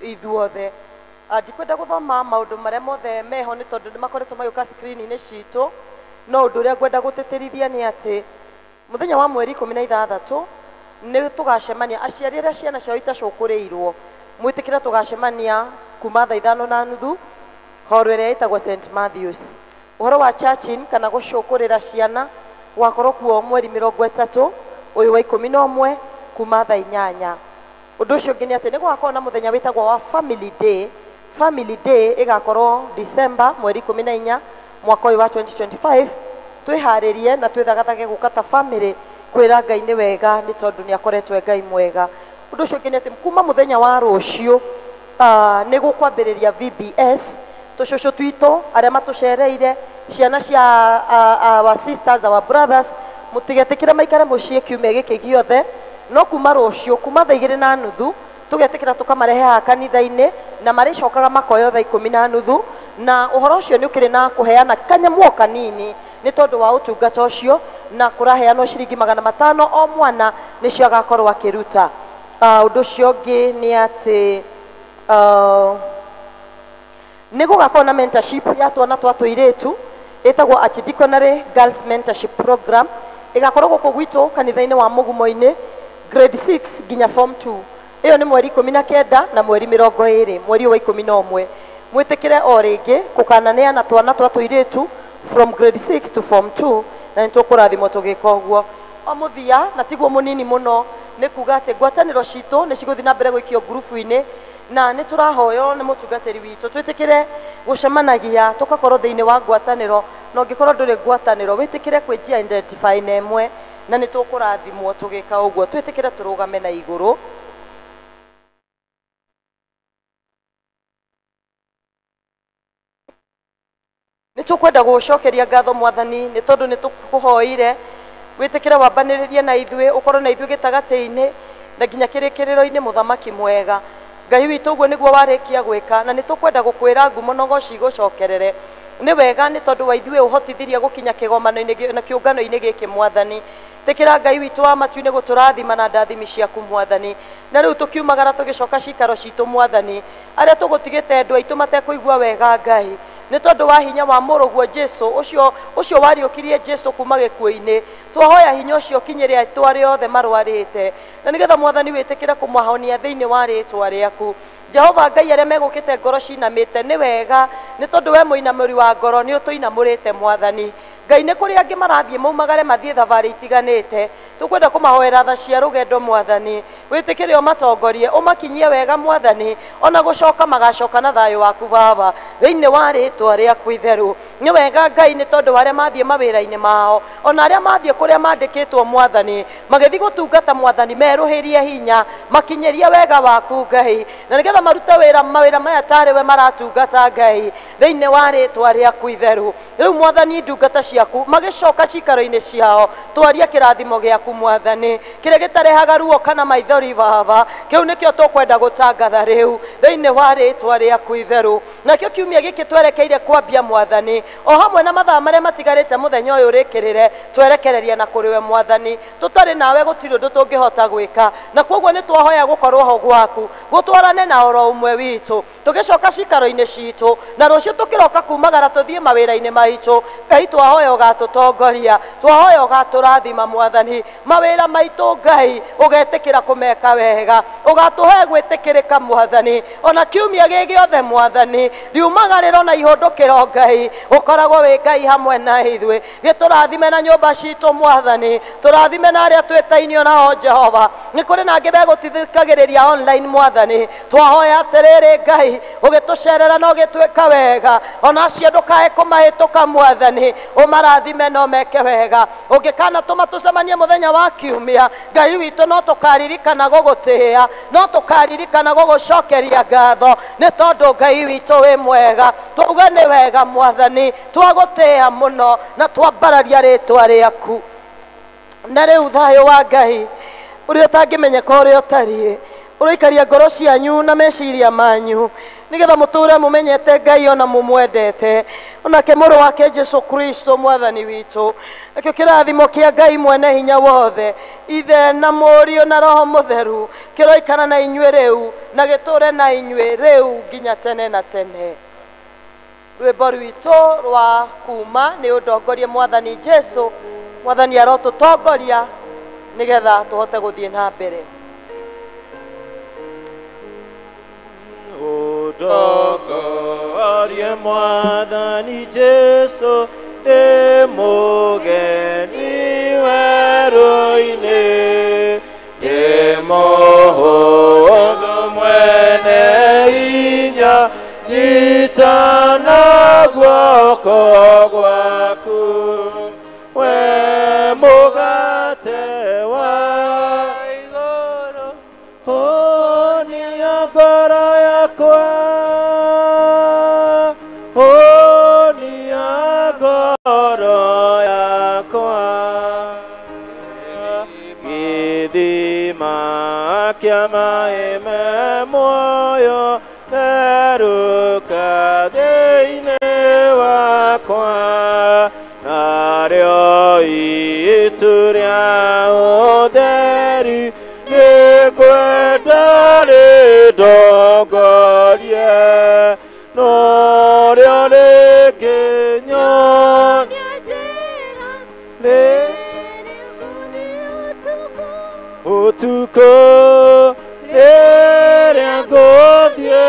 ithuothe. Ndikwenda gũthoma maũndũ marĩa mothe meho nĩ tondũ nĩ makoretwo magĩũka screen-inĩ citũ, no ũndũ ũrĩa ngwenda gũtĩtĩrithia nĩ atĩ mũthenya wa mweri 16 nĩ tũgacemania aciari arĩa ciana ciao itacũkũrĩirwo mwĩtĩkĩre tũgacemania kuma thaa 5:30 horo ĩrĩa ĩtagwo St Matthews. Ũhoro wa churchin kana gũcũkũrĩra ciana gwakorwo kuo mweri 30 ũyũ wa 11 kuma thaa 8. Ũndũ ũcio ũngĩ nĩ atĩ nĩ gũgakorwo na mũthenya wĩtagwo wa Family Day. Family Day ĩgakorwo December mweri 14 mwaka ũyũ wa 2025. Twĩharĩrie na twĩthagathage gũka ta family kwĩra Ngai nĩ wega nĩ tondũ nĩ akoretwo e Ngai mwega. Ũndũ ũcio ũngĩ nĩ atĩ kuma mũthenya wa rũciũ nĩ gũkwambĩrĩria VBS tũcũcũ twitũ arĩa matũcereire ciana cia our sisters, our brothers, mũtigetĩkĩre maikare mũciĩ kiumia gĩkĩ gĩothe, no kuma rũciũ kuma thaa 2:30 tũgetĩkĩra tũkamarehe haha kanitha-inĩ na marĩcokaga makoyo thaa 10:30 na ũhoro ũcio nĩ ũkĩrĩ na kũheana kanyamũ o kanini nĩ tondũ wa ũtungata ũcio na kũraheanwo ciringi 500 o mwana nĩcio agakorwo akĩruta. Ũndũ ũcio ũngĩ nĩ atĩ nĩ gũgakorwo na mentorship ya twana twa tũirĩtu ĩtagwo Archdeaconry Girls Mentorship Program ĩgakorwo gũkũ gwitũ kanitha-inĩ wa Mũgumo-inĩ grade 6 nginya form 2. Ĩyo nĩ mweri 19 na mweri 20 mweri wa 11. Mwĩtĩkĩre o rĩngĩ kũkananeana twana twa tũirĩtu from grade 6 to form 2 na nĩ tũkũrathimwo tũgĩka ũguo. O mũthia na tiguo mũnini mũno nĩ kuga atĩ ngwatanĩro citũ nĩ cigũthiĩ na mbere gũikio ngurubu-inĩ na nĩ tũrahoywo nĩ mũtungatĩri witũ twĩtĩkĩre Gũcemanagia tũgakorwo thĩinĩ wa ngwatanĩro, na ũngĩkorwo ndũrĩ ngwatanĩro wĩtĩkĩre kwĩnjia identify na ĩmwe, na nĩ tũkũrathimwo tũgĩka ũguo. Twĩtĩkĩre tũrũgame na igũrũ. Nĩ tũkwenda gũgũcokeria ngatho Mwathani, nĩ tondũ nĩ tũkũhoire wĩtĩkĩre wambanĩrĩrie na ithuĩ, ũkorwo na ithuĩ gĩtagatĩ-inĩ na nginya kĩrĩkĩrĩro-inĩ. Mũthamaki mwega Ngai witũ, ũguo nĩguo warĩkia gwĩka, na nĩ tũkwenda gũkwĩra ngumo na ũgoci igũcokerere. Nĩ wega nĩ tondũ wa ithuĩ ũhotithirie gũkinya kĩgomano-inĩ na kĩũngano-inĩ gĩkĩ Mwathani. Tĩkĩra Ngai witũ wa matu-inĩ gũtũrathima na ndathimi ciaku Mwathani. Na rĩu tũkiumagara tũgĩcoka cikaro citũ Mwathani, arĩa tũgũtigĩte andũ aitũ matekũigua wega Ngai, nĩ tondũ wa hinya wa mũrũguo Jesu, ũcio wariũkirie Jesu kuma gĩkuũ-inĩ, twahoya hinya ũcio ũkinyĩre andũ arĩa othe marwarĩte, na nĩgetha Mwathani wĩtĩkĩre kũmahonia thĩinĩ wa rĩĩtwa rĩaku. Jehova Ngai, arĩa megũkĩte ngoro cinamĩte, nĩ wega nĩ tondũ we mũinamũri wa ngoro nĩ ũtũinamũrĩte Mwathani. Ngai, nĩ kũrĩ angĩ marathiĩ maumagare mathiĩ thabarĩ itiganĩte, tũkwenda kũmahoera tha cia rũgendo Mwathani, wĩtĩkĩre ũmatongorie, ũmakinyie wega Mwathani, ona gũcoka magacoka na thayũ waku Baba, thĩinĩ wa rĩĩtwa rĩaku itheru. Nĩ wega Ngai nĩ tondũ arĩa mathiĩ mawĩra-inĩ mao, ona arĩa mathiĩ kũrĩa mandĩkĩtwo Mwathani, magĩthiĩ gũtungata Mwathani, merũhĩrie hinya, makinyĩrie wega waku Ngai, na nĩgetha marute wĩra mawĩra maya tarĩ we maratungata Ngai, thĩinĩ wa rĩĩtwa rĩaku itheru. Rĩu Mwathani, ndungata ciaku magĩcoka cikaro-inĩ ciao, twaria kĩrathimo gĩaku Mwathani, kĩrĩa gĩtarehaga ruo kana maithori Baba, kĩu nĩkĩo tũkwenda gũtangatha rĩu thĩinĩ wa rĩĩtwa rĩaku itheru. Nakĩo kiumia gĩkĩ twerekeire kwambia Mwathani, o hamwe na mathaa marĩa matigarĩte mũthenya ũyũ ũrĩkĩrĩre, twerekereria na kũrĩ we Mwathani. Tũtarĩ nawe gũtirĩ ũndũ tũngĩhota gwĩka, na kwoguo nĩ twahoya gũkorwo ho gwaku, gũtwarane na oro ũmwe witũ, tũgĩcoka cikaro-inĩ citũ, na rũciũ tũkĩroka kumagara tũthiĩ mawĩra-inĩ maitũ. Ngai, twahoya ũgatũtongoria, twahoya ũgatũrathima Mwathani, mawĩra maitũ Ngai ũgetĩkĩra kũmeka wega, ũgatũhe gwĩtĩkĩrĩka Mwathani, ona kiumia gĩ gĩothe Mwathani, riumagarĩro na ihũndũkĩro Ngai, ũkoragwo wĩ Ngai hamwe na ithuĩ. Gĩtũrathime na nyũmba citũ Mwathani, tũrathime na arĩa twĩtainio nao Jehova. Nĩ kũrĩ na angĩ megũtithikagĩrĩria online Mwathani, twahoya atĩrĩrĩ Ngai, ũgĩtũcerera na ũgĩtwĩka wega, ona acio ndũkae kũmahĩtũka Mwathani, ũmarathime no meke wega. Ũngĩkana tũma tũcemanie mũthenya wa kiumia, Ngai witũ no tũkaririkana gũgũtĩĩa, no tũkaririkana gũgũcokeria ngatho, nĩ tondũ Ngai witũ wĩ mwega. Twauga nĩ wega Mwathani, twagũtĩĩa mũno na twambararia rĩĩtwa rĩaku. Na rĩu thayũ wa Ngai ũrĩa ũtangĩmenyeka ũrĩa ũtariĩ, ũroikaria ngoro cianyu na meciria manyu, nĩgetha mũtũre mũmenyete Ngai ona mũmwendete, onake mũrũ wake Jesu Kristo Mwathani witũ. Nakĩo kĩrathimo kĩa Ngai mwene hinya wothe, Ithe na Mũriũ na Roho Mũtheru, kĩroikara na inyuĩ rĩu na gĩtũre na inyuĩ rĩu nginya tene na tene. Rwĩmbo rwitũ rwa kuma nĩ ũndongorie Mwathani Jesu. Mwathani arotũtongoria nĩgetha tũhote gũthiĩ na mbere. Ũndongorie Mwathani Jesu, ndĩ mũgeni werũ-inĩ, ndĩ mũhũthũ mwene hinya, nyita na guoko gwaku, we mũgate wa igũrũ, hũnia ngoro yakwa, hũnia ngoro yakwa, gĩthima kĩa maĩ me muoyo, therũka thĩinĩ wakwa, narĩo itu rĩa ũtheri nĩngwenda rĩndongorie, norĩo rĩngĩnyonia ũtukũ, rĩrĩa ngũthiĩ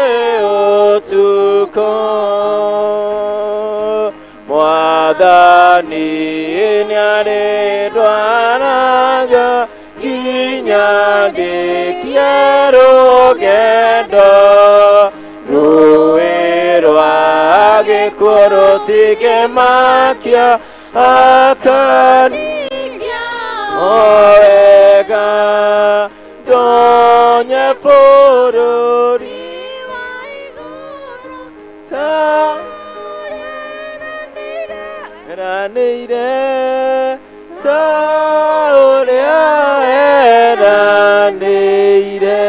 ũtukũ. Mwathani nĩarĩndwaraga nginya ndĩkie rũgendo, rũĩ rwa Matigemakia akanigia owega ndonye bũrũri wa igũrũ ta eranĩire ta ũrĩa eranĩire.